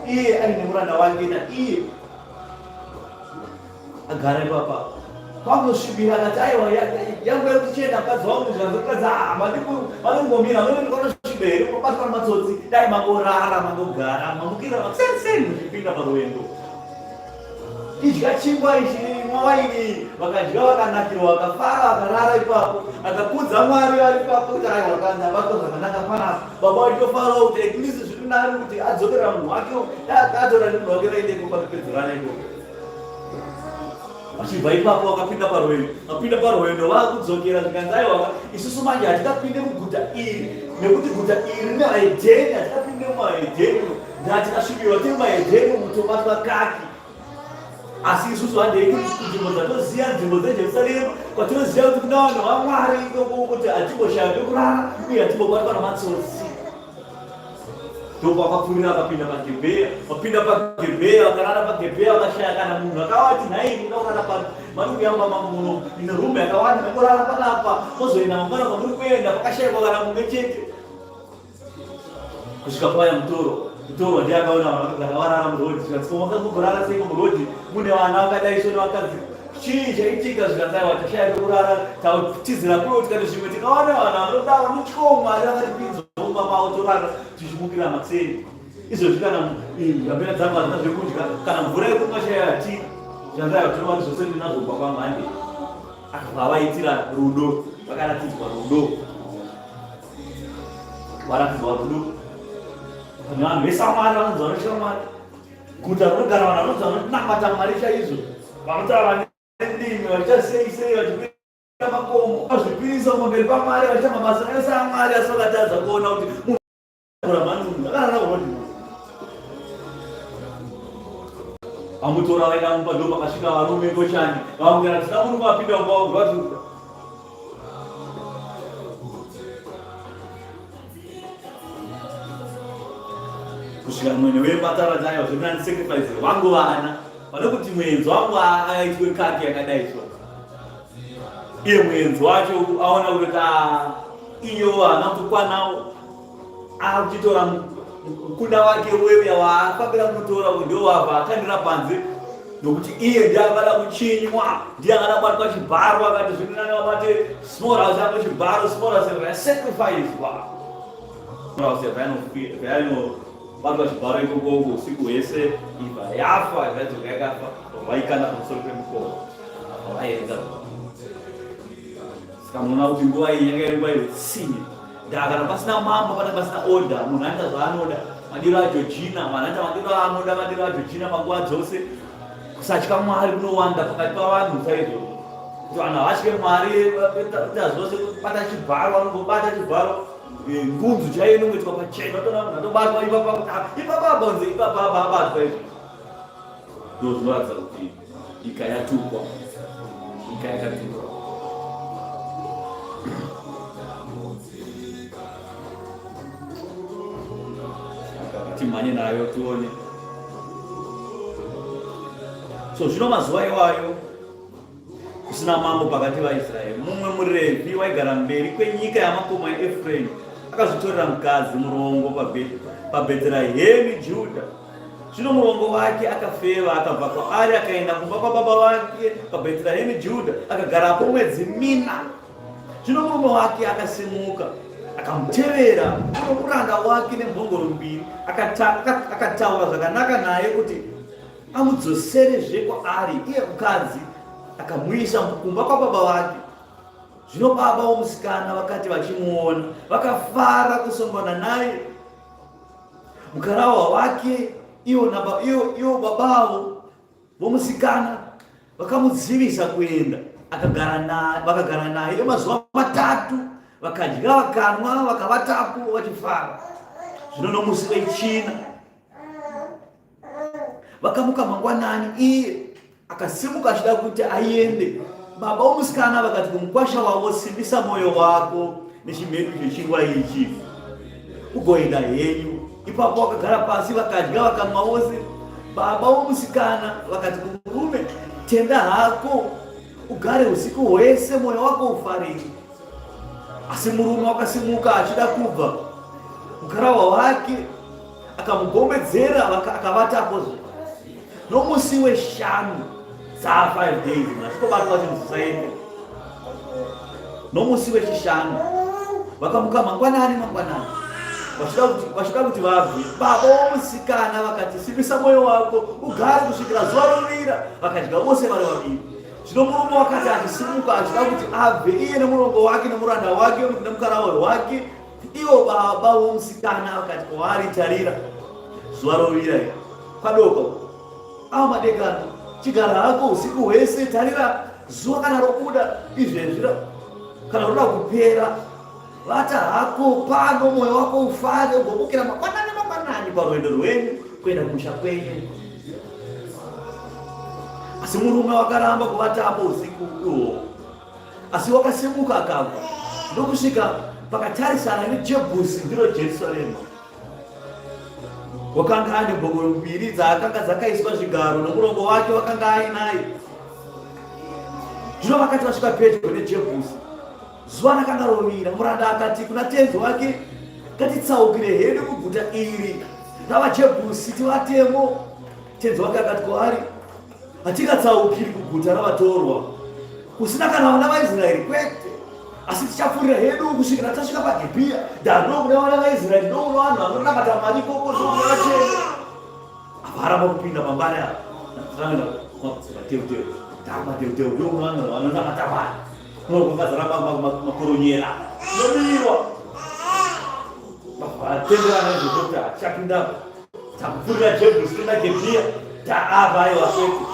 iye aine muranda wake naiye agara ipapa kwakunosvibira akati aiwa yangu yekuti chienda mukadzi wangu zvanzi mukadzi ah madikungomira unonosviba here unobatwa nematsotsi dai mangorara mangogara mamukira makuseni muchipinda parwendo Idya chingwa ichi, imwa waini. Vakadya vakanakirwa, vakafara, vakarara ipapo. Akakudza Mwari vari ipapo kuti aiwa kana abatwa zvakanaka panapa. Baba vachitofarawo kuti at least zviri nani kuti adzokera munhu wake, dai akatora nemunhu wake vaende kumba kupedzerana ikoko. Vachibva ipapo vakapinda parwendo, vapinda parwendo vakudzokera zvikanzi aiwa isusu manje hatingapinde muguta iri nekuti guta iri rine vahedheni, hatingapinde mumahedheni ndatikasvikirwa tiri mumahedheni mutobatwa kaki. Asi isusu handei kunzvimbo dzatoziva, nzvimbo dzeJerusarema kwatinoziva kuti kuna vanhu vaMwari ikoko kuti hatimboshaya pekurara uye hatimbobatwa namatsotsi. Ndopavakapfuurira vakapinda paGibhea, vapinda paGibhea vakarara paGibhea vakashaya kana munhu akavati nhai muda kurara pano mari kuyamba mambo muno ine rumu yakawanda mekurara panapa mozoenda mangwana kwamuri kuenda pakashaikwa kana mumwe chete kusvika paya mutoro mutoro ndiye akaona vanhu vakagara varara murodhi zvikanzi ko makangogorara seiko murodhi mune vana vakadai so nevakadzi Chii chaitika zvikanzi aiwa tashaya pekurara tatizira kuno tikati zvimwe tikawana vanhu vanoda vanotyawo Mwari vakatipinza mumba mavo torara tichimukira makuseni izvozvi kana ngambira dzangu hadzina zvekudya kana mvura yekumwa chaiyo hatina zvikanzi aiwa tinowana zvose ndinazvo kubva kwangu hande akabva avaitira rudo vakaratidzwa rudo varatidzwa rudo vanhu vese vamwari vanonzi vanotya Mwari Guta rinogara vanhu vanonzi vanonamata Mwari chaizvo, vanotaura nendimi, vachiita sei sei, vachikwira makomo, vazvipirisa pamberi paMwari, vachiita mabasa ese aMwari, asi vakatadza kuona kuti munhu manungu akarara kurodi. Vamutora vaenda mumba, ndo pakasvika varume ngochani, vamukana tisina murume apinda mumba wangu, vati kusvika mwene wemba taura kuti aiwa zviri nani sacrifice vangu vana pane kuti muenzi wangu aitwe kaki yakadai so iye muenzi wacho aona kuti ka iyo haana kukwanawo akuchitora mukunda wake weuya waafambira kunotora ndio wabva akandira panze nokuti iye ndiye akada kuchinywa ndiye akada kubatwa chibharo akati zviri nani vabate small house yako chibharo small house yasacrificewa small house yainobatwa chibharo ikokoko usiku hwese ibva yafa yadzoka yakafa vaikanda pamusoro pemukova apa vaenda Saka munoona kuti nguva iyi yanga iri nguva yeutsinye. Ndaa kana pasina mambo pane pasina order, munhu anoita zvaanoda. Madiro aJojina, vanhu anoita madiro aanoda, madiro aJojina panguva dzose. Kusatya Mwari kunowanda pakati pavanhu saizvozvo. Kuti vanhu havatye Mwari, vaita zvose, kubata chibharo, vanongobata chibharo. Eh, ngunzu chaiyo inongoitwa pachena, vatoona munhu atobatwa ipapa, ah, ipapa bonze, ipapa abatwa izvo. Ndozvinoratidza kuti nyika yatukwa, nyika yakatukwa. Timhanye nayo tione. So zvino mazuva iwayo kusina mambo pakati vaIsraeri, mumwe muRevhi waigara mberi kwenyika yamakomo yaEfremu akazvitorera mukadzi murongo paBheterahemi Judha. Zvino murongo wake akafeva, akabva kwaari, akaenda kumba kwababa vake paBheterahemi Judha, akagarapo mwedzi mina. Zvino murume wake akasimuka akamutevera nomuranda wake nembongoro mbiri, akataura zvakanaka naye kuti amudzoserezve kwaari. Iye mukadzi akamuisa kumba kwababa vake. Zvino baba vomusikana vakati vachimuona, vakafara kusongana naye. Mukarahwa wake ivo ivo babavo vomusikana vakamudzivisa kuenda, vakagara naye mazuva matatu, vakadya vakanwa vakavatapo vachifara. Zvino nomusi wechina vakamuka mangwanani, iye akasimuka achida kuti aende. Baba vomusikana vakati kumukwasha wavo, simbisa mwoyo wako nechimhedu chechingwa ichi ugoenda henyu. Ipapo vakagara pasi vakadya vakanwa vose. Baba vomusikana vakati kumurume, tenda hako ugare usiku hwese, mwoyo wako ufarire. Asi murume wakasimuka achida kubva, mukarahwa wake akamugombedzera akavatapozve. Nomusi weshanu dzaa 5 days machitobatwa chinhu zisaende. Nomusi wechishanu vakamuka mangwanani mangwanani vachida kuti vabve. Baba vomusikana vakati, simbisa mwoyo wako ugare kusvikira zuva rovira. Vakadya vose vari vaviri. Zvino murume wakati achisimuka achida kuti abve, iye nemurongo wake nemuranda wake nemukarawe wake, ivo baba vomusikana vakati kwaari, tarira zuva rovira iri kwadoka ava madekano. Chigara hako usiku hwese, tarira zuva kana robuda izvezvi kana roda kupera, vata hako pano, mwoyo wako ufare, ugomukira mangwanani mangwanani parwendo rwenyu kuenda kumusha kwenyu. Asi murume wakaramba kuvatapo usiku ihwohwo, asi wakasimuka akabva ndokusvika pakatarisana neJebhusi, ndiro Jerusarema. Wakanga ane mbongoro mbiri dzaakanga dzakaiswa zvigaro nomurongo wake wakanga ainaye. Zvino vakati vasvika pedyo neJebhusi, zuva rakanga rovira, muranda akati kuna tenzi wake, Ngatitsaukire hedu kuguta iri ravaJebhusi tivatemo. Tenzi wake akati kwaari, Hatingatsaukiri kuguta ravatorwa, kusina kana vana vaIsraeri, kwete, asi tichapfuurira hedu kusvikira tasvika paGibhiya. Ndano kune vana vaIsraeri, ndokuno vanhu vanonamata Mwari ikoko, ndokune vatsvene. Apa aramba kupinda mambare apa, mateuteu, mateuteu, ndokune vanhu vanonamata Mwari, kunokwakazara makoronyera, tinodiwa vatenderana nezvekuti hatichapindapo. Takupfurira Jebhusi toenda Gebhiya taava aiwa kwete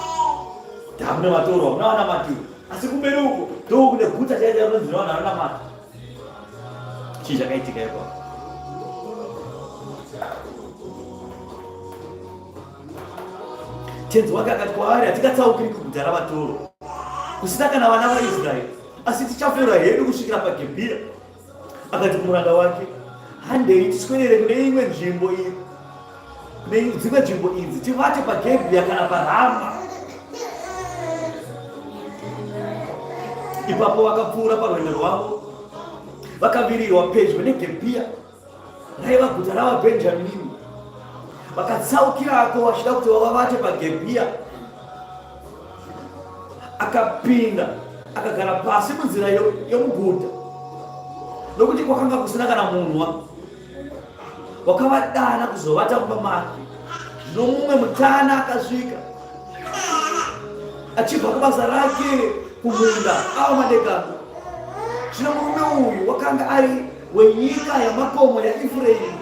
takune vatorwa kuna vanamatiwa asi kumberi uko ndokune guta chaicho rinonzi nevanhu vanonamata. Chii chakaitika ipapo? Tenzi wake akati kwaari, hatingatsaukiri kuguta ravatorwa kusina kana vana vaIsraeri, asi tichafura hedu kusvikira paGebhiya. Akati kumuranda wake, handei tiswedere kune imwe nzvimbo iyi, kune dzimwe nzvimbo idzi, tivate paGebhiya kana paRama. Ipapo vakapfuura parwendo rwavo, vakavirirwa pedyo neGebhiya, raiva guta ravaBhenjamini. Vakatsaukirako vachida kuti vavate paGebhiya. Akapinda akagara pasi munzira yomuguta, nokuti kwakanga kusina kana munhu wakavadana kuzovata mumba make. Zvino mumwe mutana akasvika achibva kubasa rake kumunda ava madekano. Zvino murume uyu wakanga ari wenyika yamakomo yaEfuraimu,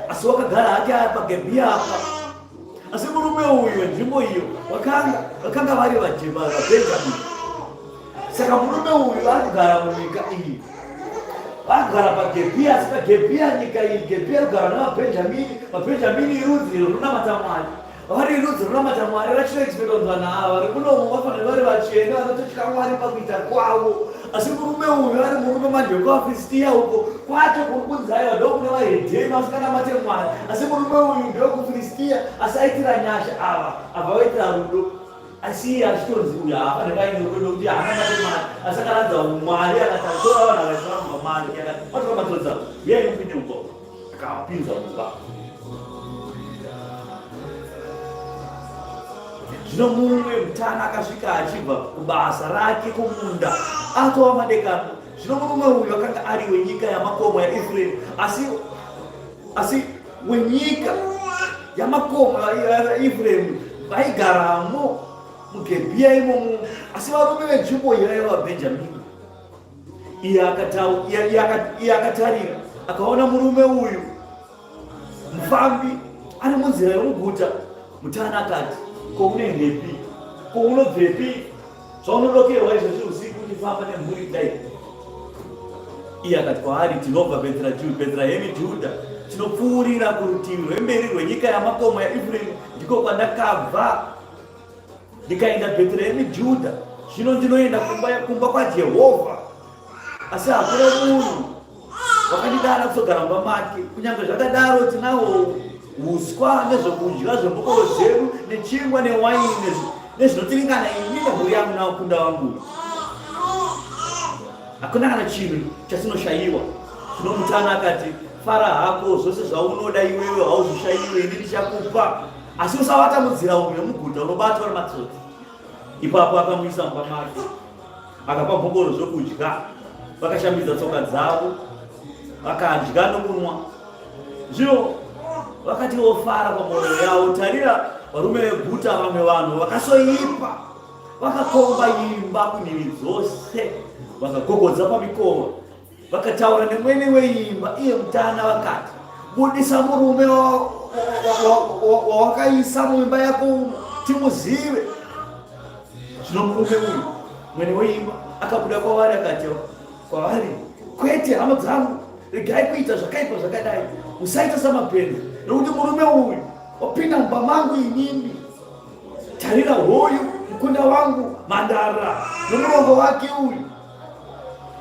asi wakagara hake paGebhiya apa. Asi murume uyu wenzvimbo iyo vakanga vakanga vari vajema vaBhenjamini. Saka murume uyu ari kugara munyika iyi, ari kugara paGebhiya. Asi paGebhiya, nyika iyi Gebhiya kugara navaBhenjamini. VaBhenjamini irudzi runonamata Mwari. Vari rudzi runonamata Mwari vachinoexpecta kunzi vanhu ava vari kunomo vafanira vari vatsvene vanototya Mwari pakuita kwavo. Asi murume uyu ari murume manje wekuvaFiristia uko kwacho kuri kunzi aiwa ndokune vahedheni vasinganamate Mwari. Asi murume uyu ndewekuFiristia asi aitira nyasha ava abva vaitira rudo. Asi iye achitonzi uyu haafaniri aine rudo nokuti haanamate Mwari. Asi akaratidza Mwari akati atora vanhu akaisira mumba make akati vatora matodza uyai mupinde mumba akavapinza mumba. Zvino mumwe mutana akasvika achibva kubasa rake kumunda atova madekano. Zvino murume uyu akanga ari wenyika yamakomo yaEfuremu, asi asi wenyika yamakomo yaEfuremu vaigaramo muGebhiya imomo, asi varume venzvimbo iyi vaiva vaBhenjamini. Iye akatarira akaona murume uyu Mufambi ari munzira yomuguta, mutana akati, Ko unoendepi? Ko unobvepi? Zvaunodokerwa izvozvi usiku uchifamba nemhuri kudai? Iye akati kwaari, Tinobva Bheterehemi Judha, tinopfuurira kurutivi rwemberi rwenyika yamakomo yaEfuremu, ndiko kwandakabva ndikaenda Bheterehemi Judha, zvino ndinoenda kumba, kumba kwaJehovha, asi hakuna munhu wakandidana kuzogara mumba make. Kunyange zvakadaro, tinawo uswa nezvokudya zvembongoro dzedu nechingwa newaini nezvinotiringana ini nemhuri yangu naukunda wangu. Hakuna kana chinhu chatinoshayiwa. Zvino mutana akati, fara hako, zvose zvaunoda iwewe hauzvishayiwe, ini ndichakupa. Asi usavata munzira umu yomuguta, unobatwa nematsotsi. Ipapo akamuisa mumba make, akapa mbongoro zvokudya, vakashambidza tsoka dzavo, vakadya nokunwa. Zvino vakati vofara pamwoyo yavo, tarira, varume veguta, vamwe vanhu vakasoipa, vakakomba imba kunhivi dzose, vakagogodza pamikova. Vakataura nemwene weimba iye mutana vakati, budisa murume wawakaisa muimba yako umo timuzive. Zvino murume uyu mwene weimba akabuda kwavari akati kwavari, Kwete, hama dzangu, regai kuita zvakaipa zvakadai, musaita samapenzi, nokuti murume uyu wapinda mumba mangu inini. Tarira hoyu mukunda wangu mhandara nomurongo wake uyu,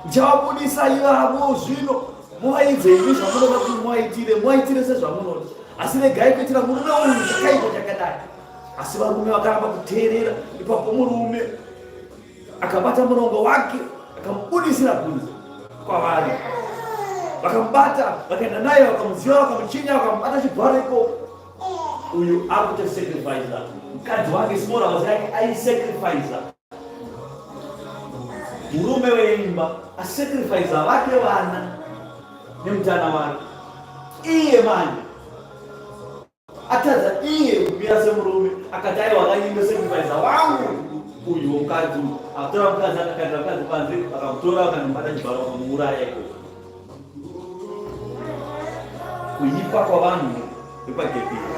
ndichavabudisa ivavo zvino muvaidze imi zvamunoda kuti muvaitire, muvaitire sezvamunoda, asi regai kuitira murume uyu chakaipa chakadai. Asi varume vakaramba kuteerera. Ipapo murume akabata murongo wake akamubudisira kunze kwavari, vakamubata vakaenda naye, vakamuziva, vakamuchinya, vakamubata chibharo ikoko. Uyu akuto sacrifice mukadzi wake, small house yake aisacrifice murume weimba, asacrifice vake vana nemutana wake iye manje Atadza iye kumira semurume akati aiwa akanyimbe sacrifice wangu uyu womukadzi uyu akatora mukadzi akakandira mukadzi panze vakamutora vakanobata chibharo vakamuuraya ikoko. Kuipa kwavanhu vepaGebhiya.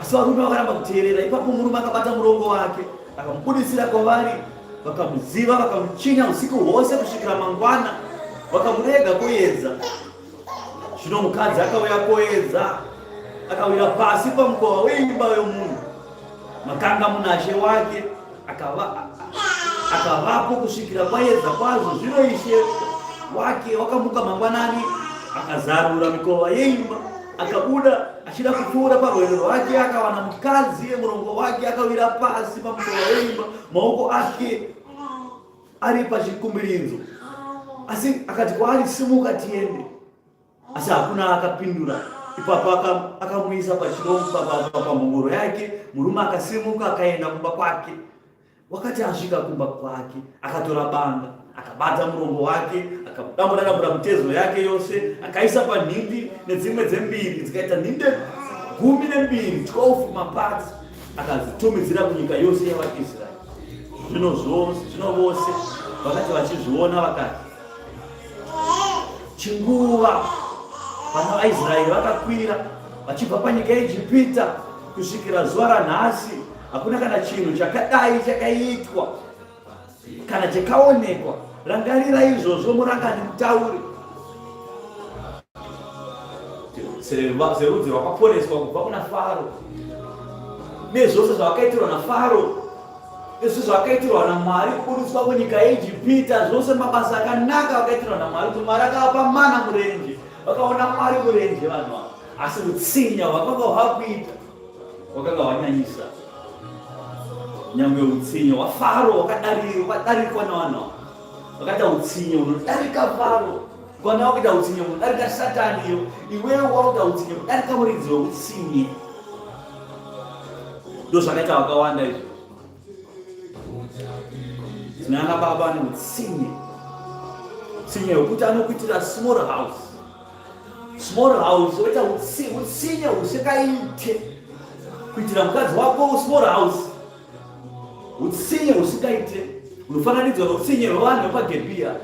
Asi varume vakaramba kuteerera. Ipapo murume akabata murongo wake Akamubudisira kwavari, vakamuziva, vakamuchinya usiku hwose kusvikira mangwana, vakamurega koedza. Zvino mukadzi akauya koedza, akawira pasi pamukova weimba yomunhu makanga munashe wake, akava akavapo kusvikira kwaedza kwazvo. Zvino ishe wake wakamuka mangwanani, akazarura mikova yeimba, akabuda Achida kupfuura parwendo rwake, akawana mukadzi yemurongo wake akawira pasi pamukova weimba, maoko ake ari pachikumbiridzo. Asi akati kwaari, Simuka tiende. Asi hakuna akapindura. Ipapo akamuisa pambongoro yake, murume akasimuka akaenda kumba kwake. Wakati asvika kumba kwake, akatora banga, akabata murongo wake, akadambura-dambura mitezo yake yose, akaisa panhindi nedzimwe dzembiri, dzikaita nhinde 12, 12 mapatsi, akadzitumidzira kunyika yose yavaIsraeri. Zvino zvino vose vakati vachizviona vakati, chinguva vana vaIsraeri vakakwira vachibva panyika yeIjipita kusvikira zuva ranhasi Hakuna kana chinhu chakadai chakaitwa kana chakaonekwa. Rangarira izvozvo murangani mutauri. Serudzi rwakaponeswa kubva kuna Faro nezvose zvavakaitirwa naFaro nezvose zvavakaitirwa naMwari kuburitswa kunyika yeIjipita, zvose mabasa akanaka vakaitirwa naMwari, kuti Mwari akavapa mana murenje, vakaona Mwari murenje vanhu ava, asi utsinye hwakanga hwakuita wakanga wanyanyisa nyangwe utsinye hwafaro wakadarikwa navanhu ava vakaita utsinye unodarika faro kwana wakuita utsinye unodarika satani iyo iwewe wakuita utsinye kudarika muridzi weutsinye ndo zvakaita vakawanda izvo tinana baba ane utsinye utsinye hwekuti anokuitira small house Small house woita utsinye husingaite kuitira mukadzi wako small house utsinye husingaite unofananidzwa noutsinye hwevanhu vepagebhiya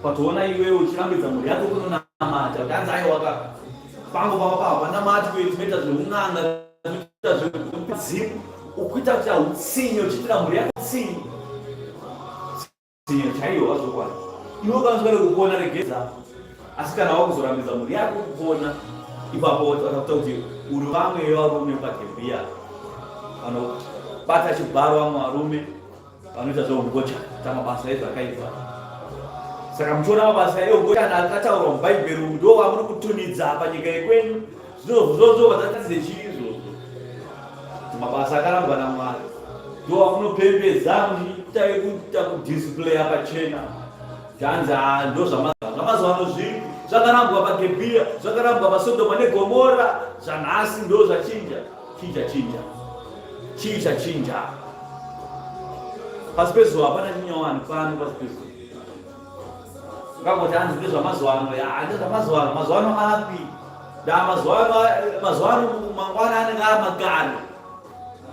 patoona iwewe uchirambidza mhuri yako kunonamata kuti anzi aiwaka pangu papa pahapanamatwe tinoita zveun'anga tinoita zvemidzimu ukuita kuti utsinye uchiitira mhuri yako utsinye tsinye chaiyo wazvokwadi iwe ukanosvika nekupona regedza asi kana wakuzorambidza mhuri yako kupona ipapo watakuta kuti uri vamwe vevarume pagebhiya vanobata chibharo vamwe varume vanoita zveungochani kuita mabasa ezvakaipa saka muchiona mabasa eungochani akataurwa mubhaibheri umu ndo vamuri kutunidza panyika yekwenyu zvinozvozvo vatatidze chii izvozvo kuti mabasa akarambwa namwari ndo vamunopembedza muchiita yekuita kudisplaya pachena zvanzi ah, ndo zvamazuva ano zvipi zvakarambwa pagebhiya zvakarambwa pasodhoma negomora zvanhasi ndo zvachinja chinja chinja Chii chachinja? Pasi pezuva hapana chinyowani pano pasi pezuva. Ungangoti hanzi ndezvamazuva ano, ya ndezvamazuva ano, mazuva ano api? Da mazuva ano, mazuva ano mangwana anenge amakare.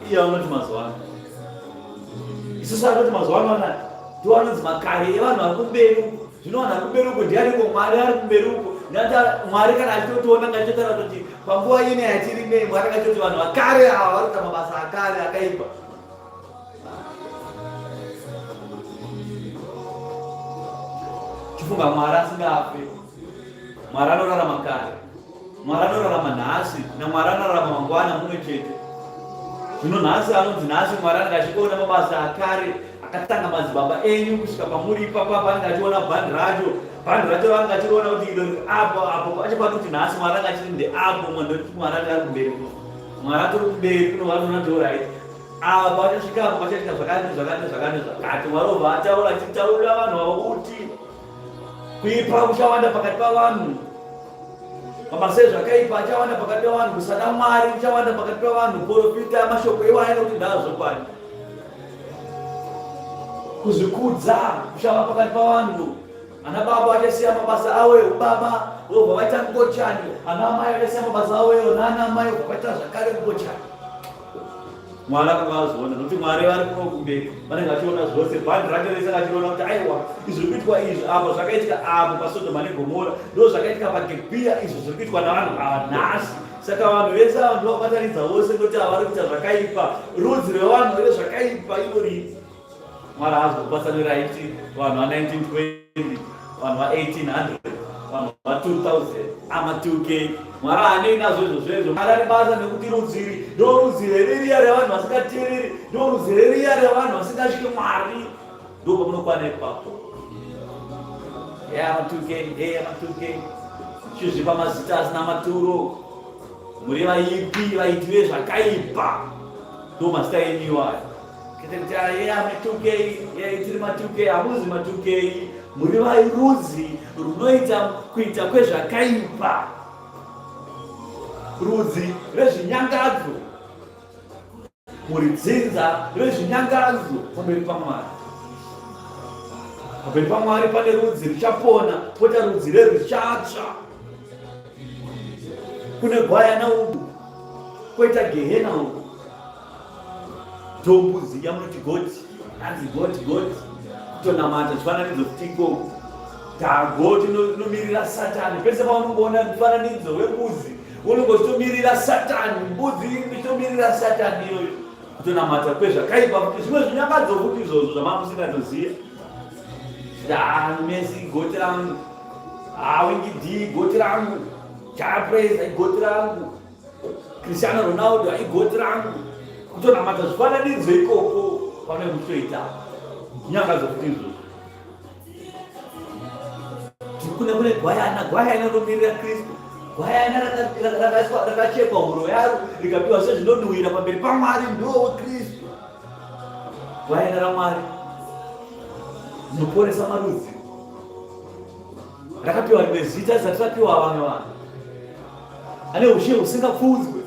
Iye anoti mazuva ano. Isusu anoti mazuva ano anaya ndiwo anonzi makare evanhu vari kumberi uko. Zvino vanhu vari kumberi uko ndianiko? Mwari ari kumberi uko. Mwari kana achitotiona ngachitotaura kuti panguva ino yatiri nei, Mwari akatoti vanhu vakare ava vari kuita mabasa akare akaipa. Chifunga Mwari asingafe. Mwari anorarama kare. Mwari anorarama nhasi naMwari anorarama mangwana mumwe chete. Zvino nhasi anonzi nhasi Mwari anenge achikuona mabasa akare akatanga madzibaba enyu kusvika pamuri ipapa anenge achiona bhandi racho bhandi racho raanenge achiriona kuti iro apo apo achapano kuti nhasi Mwari anenge achiti ndeapo mwandoti Mwari anenge ari kumberi kuno Mwari atori kumberi kuno vanoona kuti orit ava pavachasvika apo pachaita zvakati zvakati zvakati zvakati Mwari obva ataura achitaurira vanhu avo kuti Kuipa kuchawanda pakati pavanhu. Mabasa ezvakaipa achawanda pakati pavanhu, kusada Mwari kuchawanda pakati pavanhu. Porofita mashoko iwaya nokuti ndazvokwadi. Kuzvikudza kuchava pakati pavanhu. Ana baba vachasiya mabasa avo eubaba vobva vaita ngochani. Ana amai vachasiya mabasa avo eunana amai vobva vaita zvakare ngochani. Mwari akanga azviona nokuti Mwari vari kuno kumberi vanenge vachiona zvose bhandi rake rese akachiona kuti aiwa izvi zviri kuitwa izvi apo zvakaitika apo paSodhoma neGomora ndo zvakaitika paGibhiya izvo zviri kuitwa navanhu ava nhasi saka vanhu vese ava ndovabatanidza vose nokuti ava vari kuita zvakaipa rudzi rwevanhu vane zvakaipa irori Mwari haazi kupatsanura iti vanhu va 1920 vanhu va 1800 vanhu va 2000 ama 2k Mwari haanei nazvo izvo zvezvo. Mwari ane basa nekuti rudziri ndo rudzi reririya revanhu vasingateereri, ndo rudzi reriya revanhu vasingatyi Mwari. Ndo pamunokwana ipapo. Yeah, ama 2k, hey, ama 2k. Chizvipa mazita asina maturo. Muri vaipi, vaiti vezvakaipa. Ndo mazita enyu iwayo. Tiri ma2k hamuzi ma2k muri vairudzi runoita kuita kwezvakaipa rudzi rezvinyangadzo muri dzinza rezvinyangadzo pamberi pamwari pamberi pamwari pane rudzi ruchapona poita rudzi reruchatsva kune gwayana uku koita gehena uku Ndombudzi yamunoti goti hanzi goti goti kutonamata zvifananidzo futi ikoko tagoti inomirira satani pese paunongoona mufananidzo wembudzi unonge uchitomirira satani mbudzi ichitomirira satani iyoyo kutonamata kwezvakaipa futi zvimwe zvinyangadzo futi izvozvo zvamamusingatoziva mesi goti rangu awingidii goti rangu japraiza igoti rangu Cristiano Ronaldo igoti rangu kutonamata zvifananidzo ikoko pane kutoita nyanga dzokuti izvozvo kune kune gwayana gwayana rinomirira Kristu gwayana rakachekwa huro yaro rikapiwa sezvinonhuhwira pamberi paMwari ndiwo Kristu gwayana raMwari rinoporesa marudzi rakapiwa rimwe zita risati rapiwa vamwe vanhu ane ushe husingapfuudzwe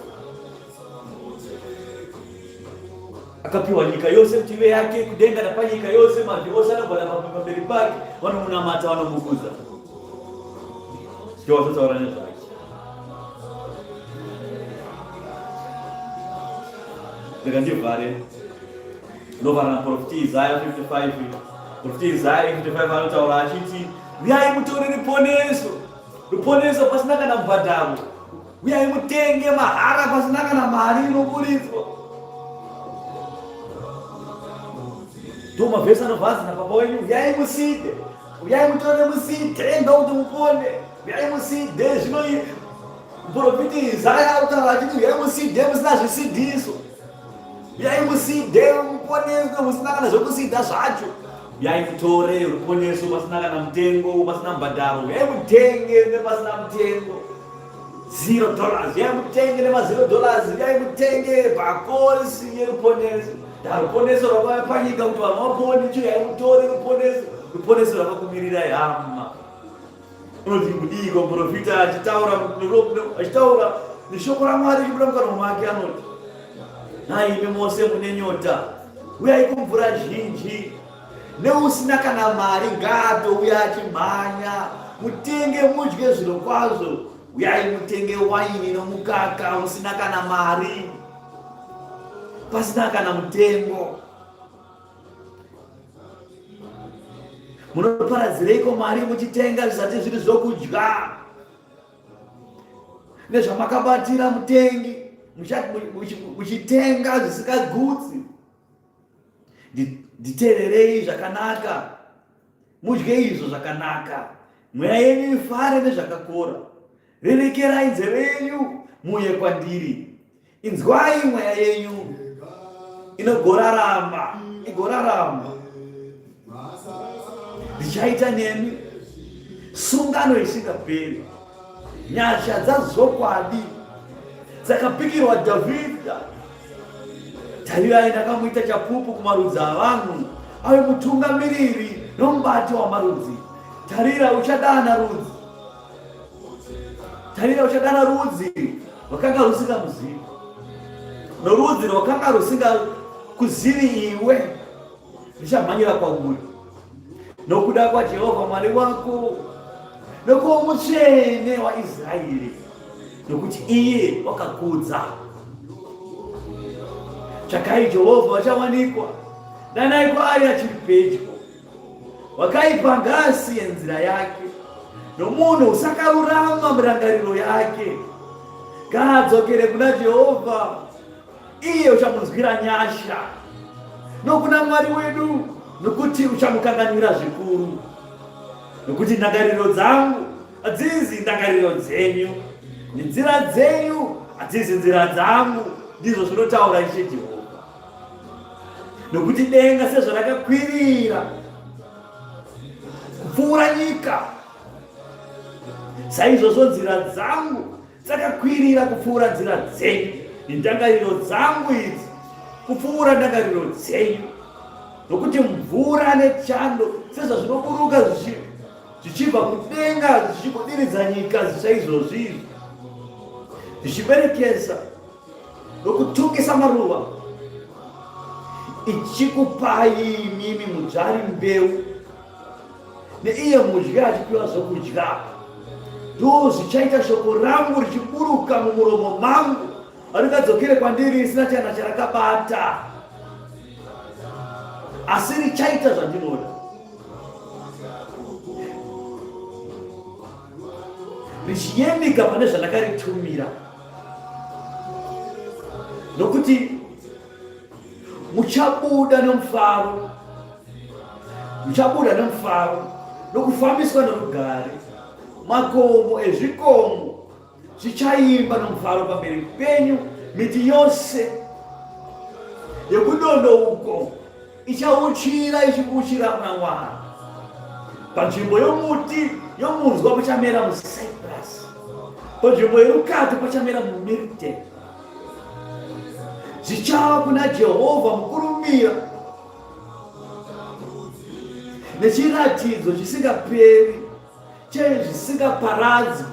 akapiwa nyika yose kuti ive yake kudenga napanyika yose mabvi ose anogona pamberi pake vanomunamata vanomukuza ndowatotaura nezvake rega ndivhare ndovhara naprofiti Isaya 55 profiti Isaya 55 anotaura achiti Uyai mutore ruponeso, ruponeso pasina kana mubhadharo. Uyai mutenge mahara pasina kana mari inoburitswa. Ndo mavhesi anobva napapa wenyu, uyai muside, uyai mutore muside ndokuti mupone, uyai muside. Zvino muprofiti Isaya akutaura achiti uyai muside musina zvisidiso. Uyai muside muponeswe musina kana zvekusida zvacho. Uyai mutore ruponeso pasina kana mutengo, pasina mubhadharo. Uyai mutenge nepasina mutengo. $0. Uyai mutenge nema $0. Uyai mutenge pakosi yeruponeso. Ruponeso rwakauya panyika kuti vanhu vapone. Chiuyai mutore ruponeso. Ruponeso rwakakumirirai hama. Unoti kudiiko muprofita achitaura achitaura neshoko raMwari richibuda mukanwa make anoti nhaimi mose mune nyota uyai kumvura zhinji neusina kana mari ngaatouya achimhanya mutenge mudye zviro kwazvo uyai mutenge waini nomukaka usina kana mari pasina kana mutengo. Munoparadzireiko mari muchitenga zvisati zviri zvokudya nezvamakabatira mutengi muchitenga zvisingagutsi? Nditeererei zvakanaka, mudye izvo zvakanaka, mweya yenyu ifare nezvakakora. Rerekerai nzeve yenyu muuye kwandiri, inzwai mweya yenyu inogorarama, igorarama. Ndichaita nemi sungano isingaperi, nyasha dzazvokwadi dzakapikirwa Dhavhidha. Tarirai, ndakamuita chapupu kumarudzi avanhu, ave mutungamiriri nomubati wamarudzi. Tarira, uchadana rudzi Tarira, uchadana rudzi rwakanga rusingamuzivi, norudzi rwakanga rusingakuzivi iwe, richamhanyira kwauri nokuda kwaJehovha Mwari wako nokuwoMutsvene waIsraeri, nokuti iye wakakudza. Tsvakai Jehovha vachawanikwa, danai kwaari achiri pedyo. Wakaipa ngaasiye nzira yake, nomunhu usakarurama mirangariro yake. Ngaadzokere kuna Jehovha, iye uchamunzwira nyasha, nokuna Mwari wedu, nokuti uchamukanganwira zvikuru. Nokuti ndangariro dzangu hadzizi ndangariro dzenyu, nenzira dzenyu hadzizi nzira dzangu, ndizvo zvinotaura Ishe Jehovha. Nokuti denga sezvarakakwirira kupfuura nyika, saizvozvo nzira dzangu dzakakwirira kupfuura nzira dzenyu, nendangariro dzangu idzi kupfuura ndangariro dzenyu. Nokuti mvura nechando sezvazvinoburuka zvichibva kudenga zvichigodiridza nyika saizvozvi izvi zvichiberekesa nokutungisa maruva, ichikupai imimi mudzvari mbeu neiye mudyi achipiwa zvokudya. Ndo zvichaita shoko rangu richiburuka mumuromo mangu, haringadzokere kwandiri risina chana charakabata, asi richaita zvandinoda. Richiyemika pane zvandakaritumira. Nokuti muchabuda nomufaro, muchabuda nomufaro nokufambiswa norugare. Makomo ezvikomo zvichaimba nomufaro pamberi penyu, miti yose yekudondo uko ichauchira ichibuchira muna Mwari. Panzvimbo yomuti yomunzwa pachamera mucyprus, panzvimbo yerukato pachamera mumirte. Zvichava kuna Jehovha mukurumbira nechiratidzo chisingaperi chezvisingaparadzwi.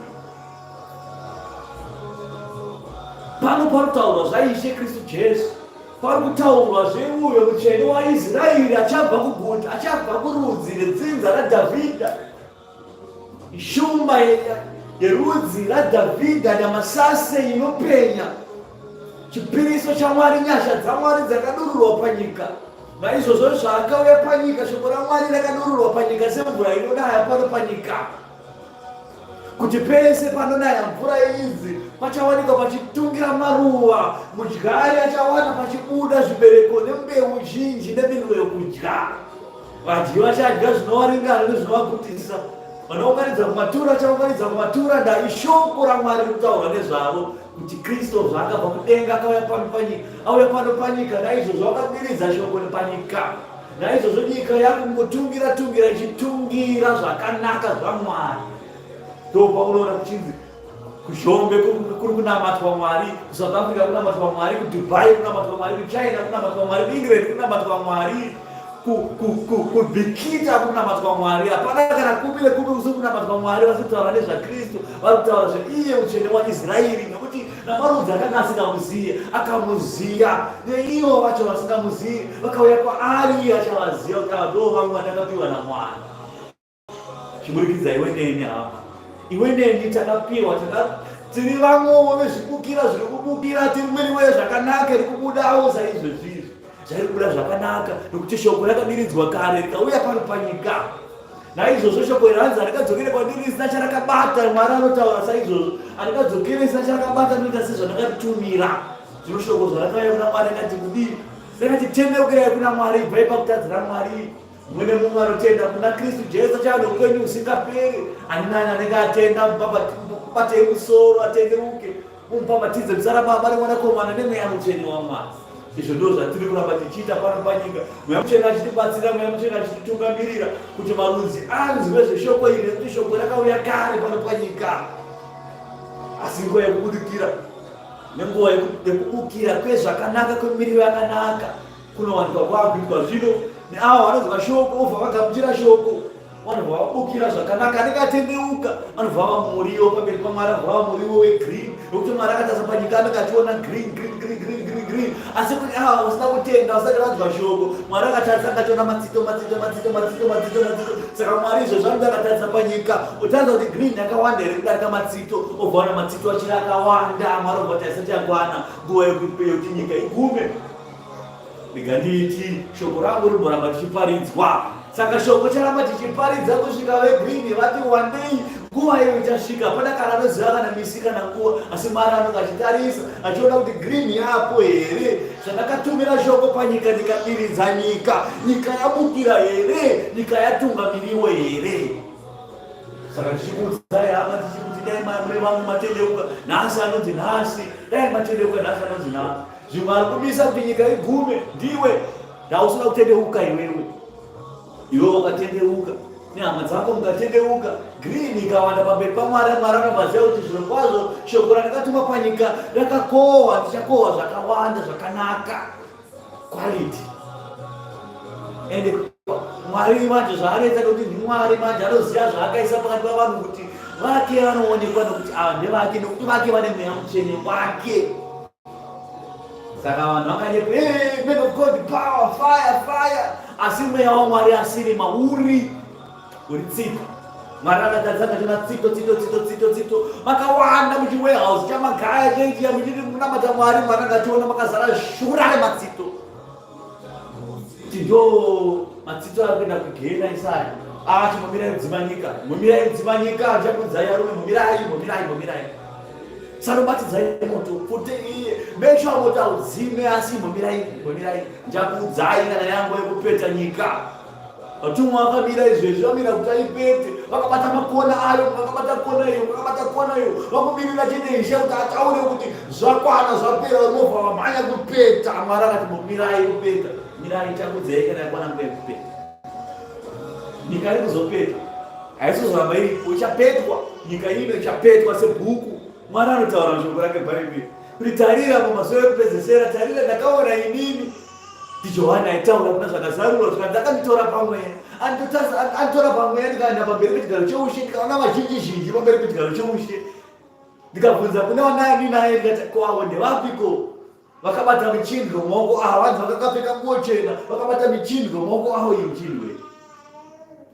Pano parikutaurwa zvaIshe Kristu Jesu, pari kutaurwa zveuyo mutsvene waIsraeri achabva kuguta, achabva kurudzi redzinza raDhavhidha, shumba yerudzi raDhavhidha, nyamasase inopenya. Chipiriso chaMwari, nyasha dzaMwari dzakadururwa panyika. Naizvozvo zvaakauya panyika, shoko raMwari rakadururwa panyika semvura inonaya pano panyika, kuti pese panonaya mvura idzi pachawanikwa pachitungira maruva, mudyari achawana pachibuda zvibereko nembeu zhinji nemiriwo yokudya. Vadyi vachadya zvinovaringana nezvinovagutisa. Vanounganidza kumatura achaunganidza kumatura. Ndaishoko raMwari riri kutaurwa nezvavo. Kuti Kristu zvaakabva kudenga akauya pano panyika, auya pano panyika, naizvozvo akadiridza shoko panyika. Naizvozvo nyika yakungotungira tungira ichitungira zvakanaka zvaMwari. Ndopaunoona kuchinzi kuZhombe kuri kunamatwa Mwari, kuSouth Africa kunamatwa Mwari, kuDubai kunamatwa Mwari, kuChina kunamatwa Mwari, kuEngland kunamatwa Mwari. Kubikita kunamatwa Mwari, hapana kana kupi nekupi kusiri kunamatwa Mwari. Vasi kutaura nezvaKristu, vari kutaura zveiye Mutsvene waIsraeri, nokuti namarudzi akanga asingamuziye akamuziya, neivo vacho vasingamuzivi vakauya kwaari, iye achavaziva kuti ava ndo vamwe vandakapiwa naMwari. Chiburikidza iwe neni hama, iwe neni takapiwa, taka tiri vamwewo vezvibukira zviri kubukira, tiri miriwo yezvakanaka iri kubudawo saizvozvi izvi zvairi kubuda zvakanaka, nokuti shoko rakadiridzwa kare rikauya pano panyika. Naizvozvo shoko iri hanzi harikadzokere kwandiri risina charakabata. Mwari anotaura saizvozvo, harikadzokere risina charakabata, rinoita sezvandakaritumira. Zvino shoko zvarakauya kuna Mwari rakati kudii? Rakati tendeukirai kuna Mwari, ibvai pakutadzira Mwari. Mumwe nemumwe anotenda kuna Kristu Jesu achava neupenyu husingaperi. Ani nani anenge atenda mubatei musoro atendeuke, mumubhabhatidze muzita raBaba neMwanakomana neMweya Mutsvene waMwari. Izvo ndizvo zvatiri kuramba tichiita pano panyika, Mweya Mutsvene achitibatsira, Mweya Mutsvene achititungamirira kuti marudzi anzwe zveshoko iri, nekuti shoko rakauya kare pano panyika, asi nguva yekubudikira nenguva yekubukira kwezvakanaka kwemiriwo yakanaka kunowanikwa kwakuitwa zvino neavo vanonzwa shoko obva vagamuchira shoko vanobva vabukira zvakanaka anenge atendeuka anobva ava muriwo pamberi pamwari anobva ava muriwo wegreen nokuti mwari akatarisa panyika anenge achiona green green green green green green asi kuti ava vasina kutenda vasati vanzwa shoko mwari akatarisa anga achiona matsito matsito matsito matsito matsito matsito saka mwari izvo zvanenge akatarisa panyika otarisa kuti green yakawanda here kudarika matsito obva wana matsito achiri akawanda mwari obva tarisa chakwana nguva yekuti nyika igume Rega nditi shoko rangu rimboramba tichiparidzwa. Saka shoko charamba tichiparidza kusvika vegreen vati wandei nguva iyo ichasvika. Hapana kana anoziva kana misi kana nguva, asi Mwari anonge achitarisa achiona kuti green yapo here. Zvandakatumira shoko panyika ndikadiridza nyika, nyika yabukira here, nyika yatunga miriwo here. Saka tichikuudzai hama tichikuti dai mune vamwe matendeuka nhasi anonzi nhasi, dai matendeuka nhasi anonzi nhasi. Zvimwe ari kumisa kuti nyika igume ndiwe ndausina kutendeuka iwewe. Iwe wakatendeuka nehama dzako mukatendeuka, green ikawanda pamberi paMwari, Mwari anobva aziva kuti zviro kwazvo shoko randakatuma panyika rakakohwa, ndichakohwa zvakawanda zvakanaka, quality. Ende Mwari manje zvaanoita nekuti ndiMwari manje anoziva zvaakaisa pakati pavanhu kuti vake vanoonekwa nekuti ava ndevake nekuti vake vane mweya mutsvene wake. Saka vanhu vakanyepa, hey, man of God, power, fire, fire. Asi mweya waMwari asiri mauri, uri tsito. Mwari akatarisa akati tsito, tsito, tsito, tsito, tsito. Makawanda muchiwarehouse chamagaya chaichiya muchiti munamata Mwari, Mwari akationa makazara shura rematsito. Kuti ndo matsito ari kuenda kugehena isaya. Ah, chimbomirai kudzima nyika. Mbomirai kudzima nyika, ndichakuudzai arume, mbomirai, mbomirai, mbomirai. Sanobatidzai moto pfute iye make sure moto haudzime asi imbomirai imbomirai ndichakuudzai kana yangu yekupeta nyika vatumwa vakamira izvezvi vamira kuti aipete vakabata makona ayo vakabata kona iyo vakabata kona iyo vakumirira chete ishe kuti ataure kuti zvakwana zvapera vamobva vamhanya kupeta mwari akati mbomirai kupeta mirai takudzai kana yakwana nguva yekupeta nyika iri kuzopetwa haisi kuzoramba iripo ichapetwa nyika ino ichapetwa sebhuku mwari anotaura mushoko rake bhaibheri kuti tarira mumazuva ekupedzesera tarira ndakaona inini ndijohani aitaura kuna zvakazarurwa zvikanzi akanditora pamweya anditora pamweya ndikaenda pamberi pechigaro cheushe ndikaona vazhinji zhinji pamberi pechigaro cheushe ndikabvunza kuna vanaani naye ndikati ko avo ndevapiko Vakabata michindwe mumaoko avo, vanzi vakakapfeka nguo chena, vakabata michindwe mumaoko avo, iyi michindwe.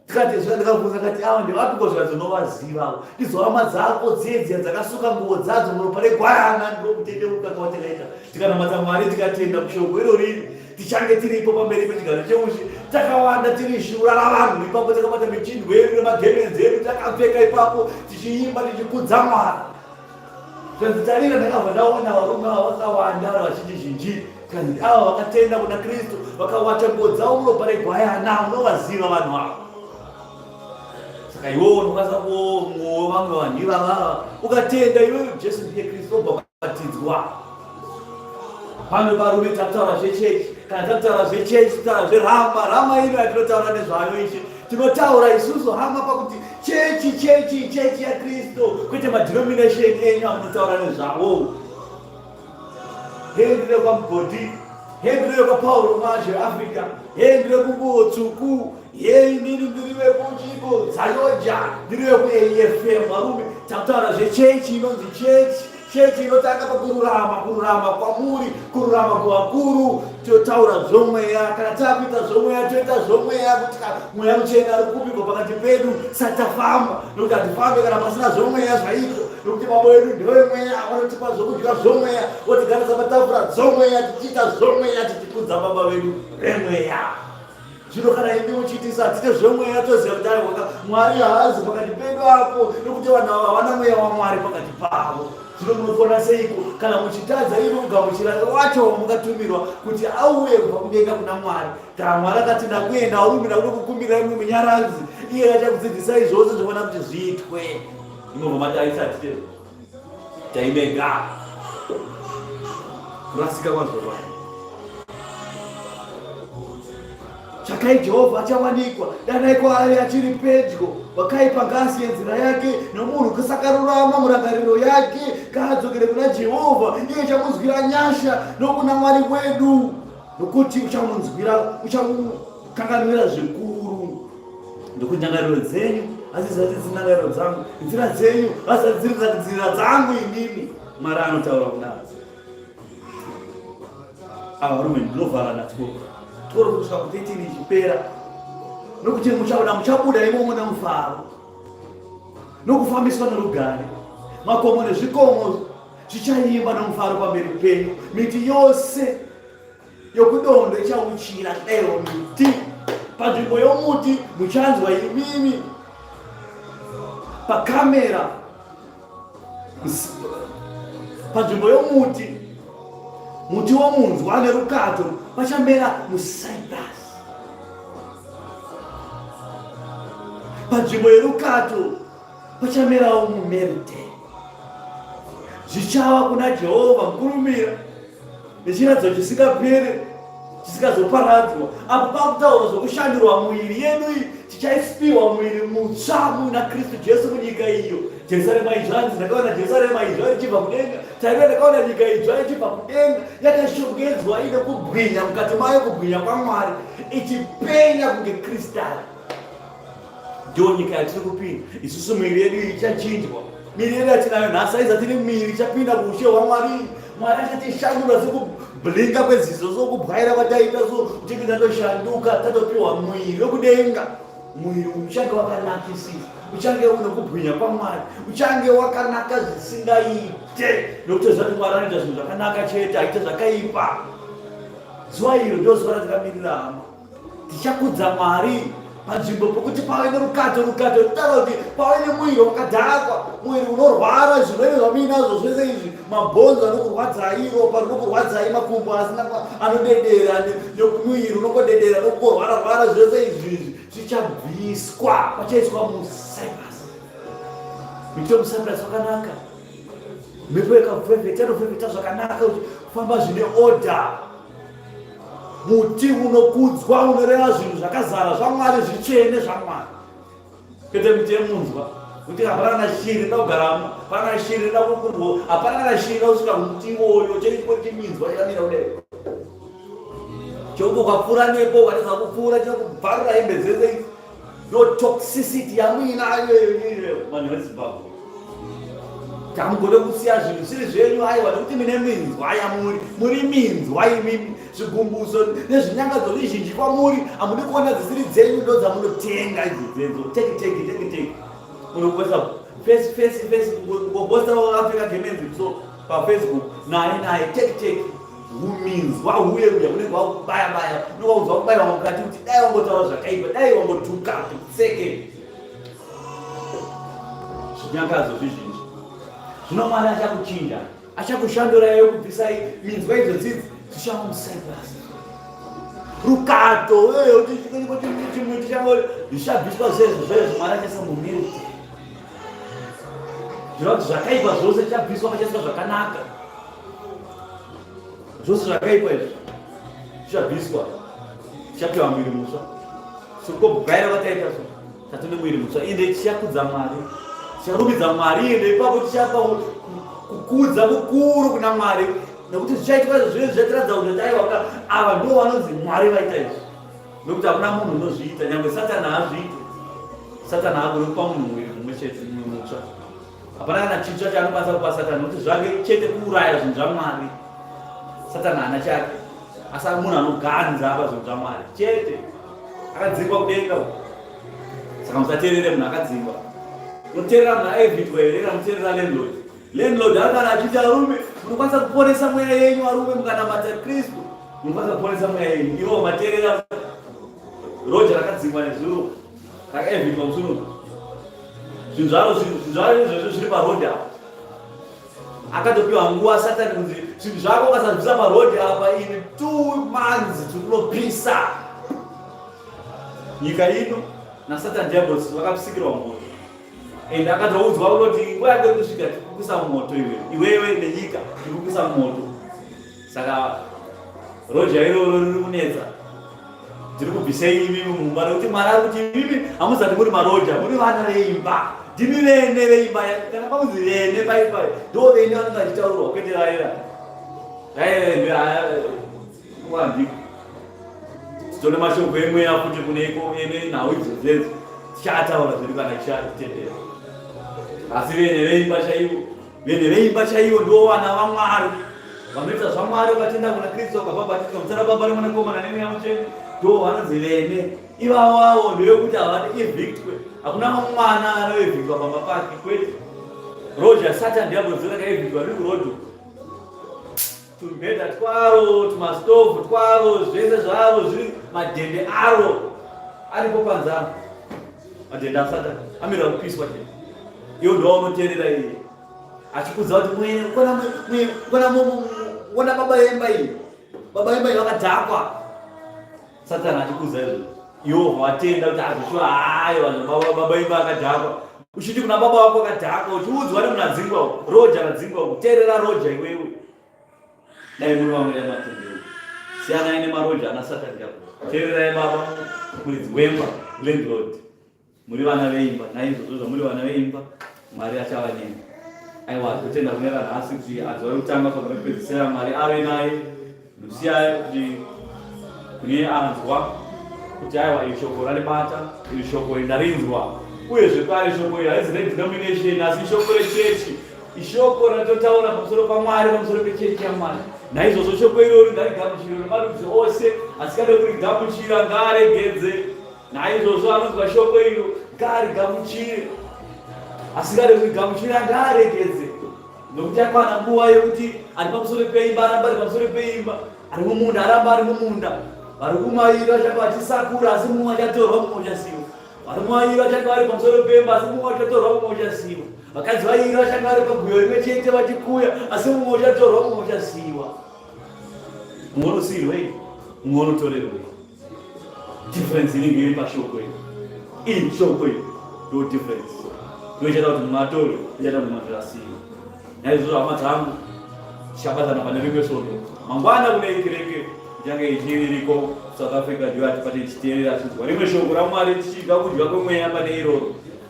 Tikati zvika ndikabvunza kati ava ndevapiko zvikanzi unovaziva avo. Ndidzo hama dzako dziye dziya dzakasuka nguo dzadzo muropa regwayana ndokutendeuka kwatakaita. Tikanamata Mwari tikatenda kushoko iro riri tichange tiripo pamberi pechigaro cheushe takawanda tiri shura ravanhu ipapo takabata michindwe yedu nemagemenzi edu takapfeka ipapo tichiimba tichikudza Mwari. Zvanzi tarira ndakabva ndaona varume ava vakawanda vari vazhinji zhinji kanzi ava vakatenda kuna Kristu vakawacha nguo dzavo muropa regwayana unovaziva vanhu ava saka iwewo unokwanisa kuongowo vamwe vanhu ivava ukatenda iwewe Jesu ndiye Kristu obva batidzwa pano varume takutaura zvechechi kana takutaura zvechechi taura zverama rama ino yatinotaura nezvayo ishe tinotaura isusu hama pakuti chechi chechi chechi yakristu kwete madenomination enyu amunotaura nezvawo hei ndire kwamugodhi hei ndire kwapauro mazhe africa hei ndire kunguo tsvuku hei ndini ndiri vekuchiko dzayoja ndiri vekuafm varume takutaura zvechechi inonzi chechi Chechi inotanga pakururama, kururama kwamuri, kururama kuvakuru. Totaura zvomweya, kana takuita zvomweya toita zvomweya kuti mweya muchena ari kupiko pakati pedu satafamba, nokuti hatifambe kana pasina zvomweya zvaiko, nokuti baba wedu ndewemweya, vanotipa zvokudya zvomweya, votigarisa patafura dzomweya, tichiita zvomweya, tichikudza baba vedu vemweya. Zvino kana imi muchiti isu hatiite zvemweya, toziva kuti aiwa Mwari haazi pakati pedu apo, nokuti vanhu ava havana mweya waMwari pakati pavo. Zvino munopona seiko kana muchitadza imi kugamuchira wacho wamungatumirwa kuti auye kubva kudenga kuna Mwari? Kana Mwari akati ndakuenda arume ndakuda kukumbira imwe munyaradzi, iye achakudzidzisai zvose zvinofanira kuti zviitwe. Inobva mati aisati taimega kurasika kwazvo vanhu. Tsvakai Jehovha achawanikwa, danai kwaari achiri pedyo. Wakaipa ngaasiye nzira yake, nomunhu kusakarurama murangariro yake, ngaadzokere kuna Jehovha, iye achamunzwira nyasha, nokuna Mwari wedu, nokuti uchamunzwira, uchamukanganwira zvikuru. Nokuti ndangariro dzenyu hadzizati dziri ndangariro dzangu, nzira dzenyu hadzizati dziri nzira dzangu inini. Mwari anotaura kudaro. Ava varume ndinovhara natwo tworo kusvika ku 13 ichipera, nokuti muchaona muchabuda imomo nemufaro nokufambiswa norugare. Makomo nezvikomo zvichaimba nomufaro pamberi penyu, miti yose yokudondo ichauchira dero miti panzvimbo yomuti muchanzwa imimi pakamera panzvimbo yomuti muti womunzwa nerukato pachamera mucyprus panzvimbo yerukato pachamerawo mumerite zvichava kuna Jehovha mukurumira nechiratidzo chisingapere chisingazoparadzwa. Apo pakutaura zvokushandurwa muviri yedu iyi, tichaispiwa muviri mutsva muna Kristu Jesu munyika iyo. Jerusarema idzva, hanzi ndakaona Jerusarema idzva ichibva kudenga. Tarira, ndakaona nyika idzva ichibva kudenga, yakashongedzwa ine kubwinya mukati mayo, kubwinya kwaMwari, ichipenya kunge kristari. Ndiyo nyika yatiri kupinda isusu. Miviri yedu ichachinjwa. Miviri yedu yatinayo nhasi haizati iri miviri ichapinda kuushe hwaMwari. Mwari achatishandura sekublinka kweziso, sokubwaira kwataita, so tinge tatoshanduka, tatopiwa muviri wekudenga. Muviri uchange wakanakisisa, uchange une kubwinya kwaMwari, uchange wakanaka zvisingaite, nokuti toziva kuti Mwari anoita zvinhu zvakanaka chete, haite zvakaipa. Zuva iro ndo zuva ratakamirira, hama. Tichakudza Mwari panzvimbo pokuti pave nerukato. Rukato rinotaura kuti pave nemuviri wakadhakwa, muviri unorwara, zvirwere zvamuinazvo zvese izvi, mabhonzo anokurwadzai, ropa rinokurwadzai, makumbo asina anodedera, nemuviri unongodedera nokungorwara rwara, zvese izvi izvi zvichabviswa, pachaiswa mucyprus. Miti yomucyprus wakanaka, mhepo ikafefeta inofefeta zvakanaka, kufamba zvine order. Muti unokudzwa unoreva zvinhu zvakazara zvaMwari, zvitsvene zvaMwari, kwete miti yemunzwa kuti hapana kana shiri inoda kugaramo, hapana kana shiri inoda kukurwo, hapana kana shiri inoda kusvika kumuti iwoyo. Chiripo chiminzwa chakamira kudai, chekuti ukapfuura nepo, ukatadza kupfuura chinokubvarura hembe dzese. Ndo toxicity yamuinayo iyoyo, vanhu veZimbabwe. Hamugone kusiya zvinhu zvisiri zvenyu, aiwa, nekuti mine minzwa yamuri, muri minzwa imimi. Zvigumbuso nezvinyangadzo zvizhinji kwamuri, hamudi kuona dzisiri dzenyu, ndo dzamunotenga idzo dzedzo. Teki teki teki teki, munokosa face face face, kungoposta wakapfeka gemenzi so paFacebook, naye naye, teki teki. Huminzwa huye uya unenge wakubaya baya, unenge wakunzwa kubayiwa mukati kuti dai wangotaura zvakaipa, dai wangotuka kuti tseke. Zvinyangadzo zvizhinji. Zvino Mwari achakuchinja, achakushandura iwe, kubvisai minzwa idzo dzidzi, zvichava mucyprus. Rukato chimuti chango zvichabviswa zvezvo zvezvo, Mwari achaisa mumirti. Zvinova kuti zvakaipa zvose zvichabviswa, pachaiswa zvakanaka. Zvose zvakaipa izvi zvichabviswa, tichapiwa muviri mutsva. Sokobwaira kwataita so, tatone muviri mutsva, ende tichakudza Mwari, ticharumbidza Mwari, ende ipapo tichapa kukudza kukuru kuna Mwari, nekuti zvichaitwa izvo zvinenge zvichatiratidza kuti aiwaka, ava ndo vanonzi Mwari vaita izvi, nekuti hakuna munhu unozviita, nyangwe Satani haazviite. Satani haagoni kupa munhu muviri mumwe chete mumwe mutsva. Hapana kana chitsva chaanokwanisa kupa Satani, nokuti zvake chete kuuraya zvinhu zvaMwari. Satani haana chake, asi munhu anoganza apa zvinhu zvaMwari chete. Akadzingwa kudenga, saka musateerere munhu akadzingwa. Unoteerera munhu aevhitwa here kana muteerera landlord? Landlord akana achiti, arume, munokwanisa kuponesa mweya yenyu, arume, mukanamata Kristu munokwanisa kuponesa mweya yenyu. Ivo mateerera. Roja rakadzingwa nezuro rakaevhitwa musi uno. Zvinhu zvaro zvinhu zvaro izvozvo zviri paroad apa. Akatopiwa nguva Satani kunzi zvinhu zvako ukasazvisa paroad apa in 2 months tiri kunopisa. Nyika ino naSatan diabolos vakapisikirwa moto. And akatoudzwa kunoti nguva yako iri kusvika tikukuisa moto iwewe. Iwewe nenyika tikukuisa moto. Saka roja iroro riri kunetsa. Tiri kubvisei imimi mumba nekuti Mwari ari kuti imimi hamuzati muri maroja, muri vana veimba. Ndimi vene veimba. Kana pakunzi vene pai pai, ndo vene vanenge vachitaurwa kwete vaira. Vaira wandiko. Titone mashoko emweya futi kune iko ene nhau idzodzo tichataura zvedu kana tichatendera. Asi vene veimba chaivo Vene veimba chaivo ndivo vana vaMwari vanoita zvaMwari vakatenda kuna Kristu vakabhabhatidzwa muzita raBaba neMwanakomana neMweya Mutsvene ndivo vanonzi vene. Ivavo avo ndevekuti havadi evictwe. Hakuna mwana anoevictwa pamba pake kwete. Roja Satan ndiabonzi rakaevictwa riri kurodho. Tumubhedha twaro, tumastovhu twaro, zvese zvaro zviri madhende aro aripo panze apo. Madhende aSatani amira kupiswa chete. Iwe ndiwo unoteerera iye achikudza kuti mwene kona kona kona baba yemba iyi baba yemba iyi vakadhakwa. Satani achikuudza izvozvo iwe wobva watenda kuti azvishuwa hayi vanhu baba baba imba akadhakwa uchiti kuna baba wako akadhakwa uchiudzwa nemunhu adzingwa uku roja radzingwa uku teerera roja iwewe dai muri vamwe yamatendeu siyanai nemaroja ana satani kako teererai baba muridzi wemba landlord Muri vana veimba, naizvozvo zvamuri vana veimba, Mwari achava nemi. Aiwa, totenda kune ranhasi kuti azuva rekutanga svondo rekupedzisira Mwari ave naye. Ndosiya kuti kune anzwa kuti aiwa iri shoko randibata, iri shoko iri ndarinzwa. Uye zvekare shoko iri harizi redenomination asi ishoko rechechi. Ishoko ratotaura pamusoro paMwari, pamusoro pechechi yaMwari. Naizvozvo shoko irori ngarigamuchirwe nemarudzi ose, asikade kurigamuchira ngaaregedze. Naizvozvo anonzwa shoko iro ngaarigamuchire, asingade kurigamuchira ngaaregedze, nokuti akwana nguva yekuti ari pamusoro peimba aramba ari pamusoro peimba, ari mumunda aramba ari mumunda. Vari kumaira vachange vachisakura, asi mumwe achatorwa mumwe uchasiiwa. Vari mumaira vachange vari pamusoro pemba, asi mumwe achatorwa mumwe uchasiiwa. Vakadzi vaira vachange vari paguyo rimwe chete vachikuya, asi mumwe uchatorwa mumwe uchasiiwa. Mumwe unosiirwei? Mumwe unotorerwei? Difference inenge iri pashoko iri. Iri shoko iri ndo difference. Ndoichaita kuti mumwe atore, ichaita mumwe azvirasiwe. Naizvozvo hama dzangu, tichabatana pane rimwe svondo. Mangwana kune iyi kereke ichange ichiririko South Africa ndiyo atipate tichiteerera chinzwa rimwe shoko raMwari tichidya kudya kwemweya pane iroro.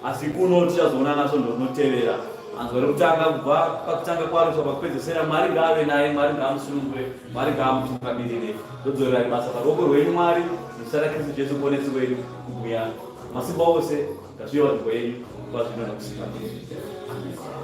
Asi kuno tichazoonana svondo rinotevera. Anzwa rekutanga kubva pakutanga kwaro kusvika pakupedzesera. Mwari ngaave naye, Mwari ngaamusunungure, Mwari ngaamutungamirire. Ndodzorerai basa paruoko rwenyu Mwari, muzita raKristu Jesu Muponesi wedu, kubwinya masimba ose ngazvive panzvimbo yenyu kubva zvino nokusingaperi. Amen.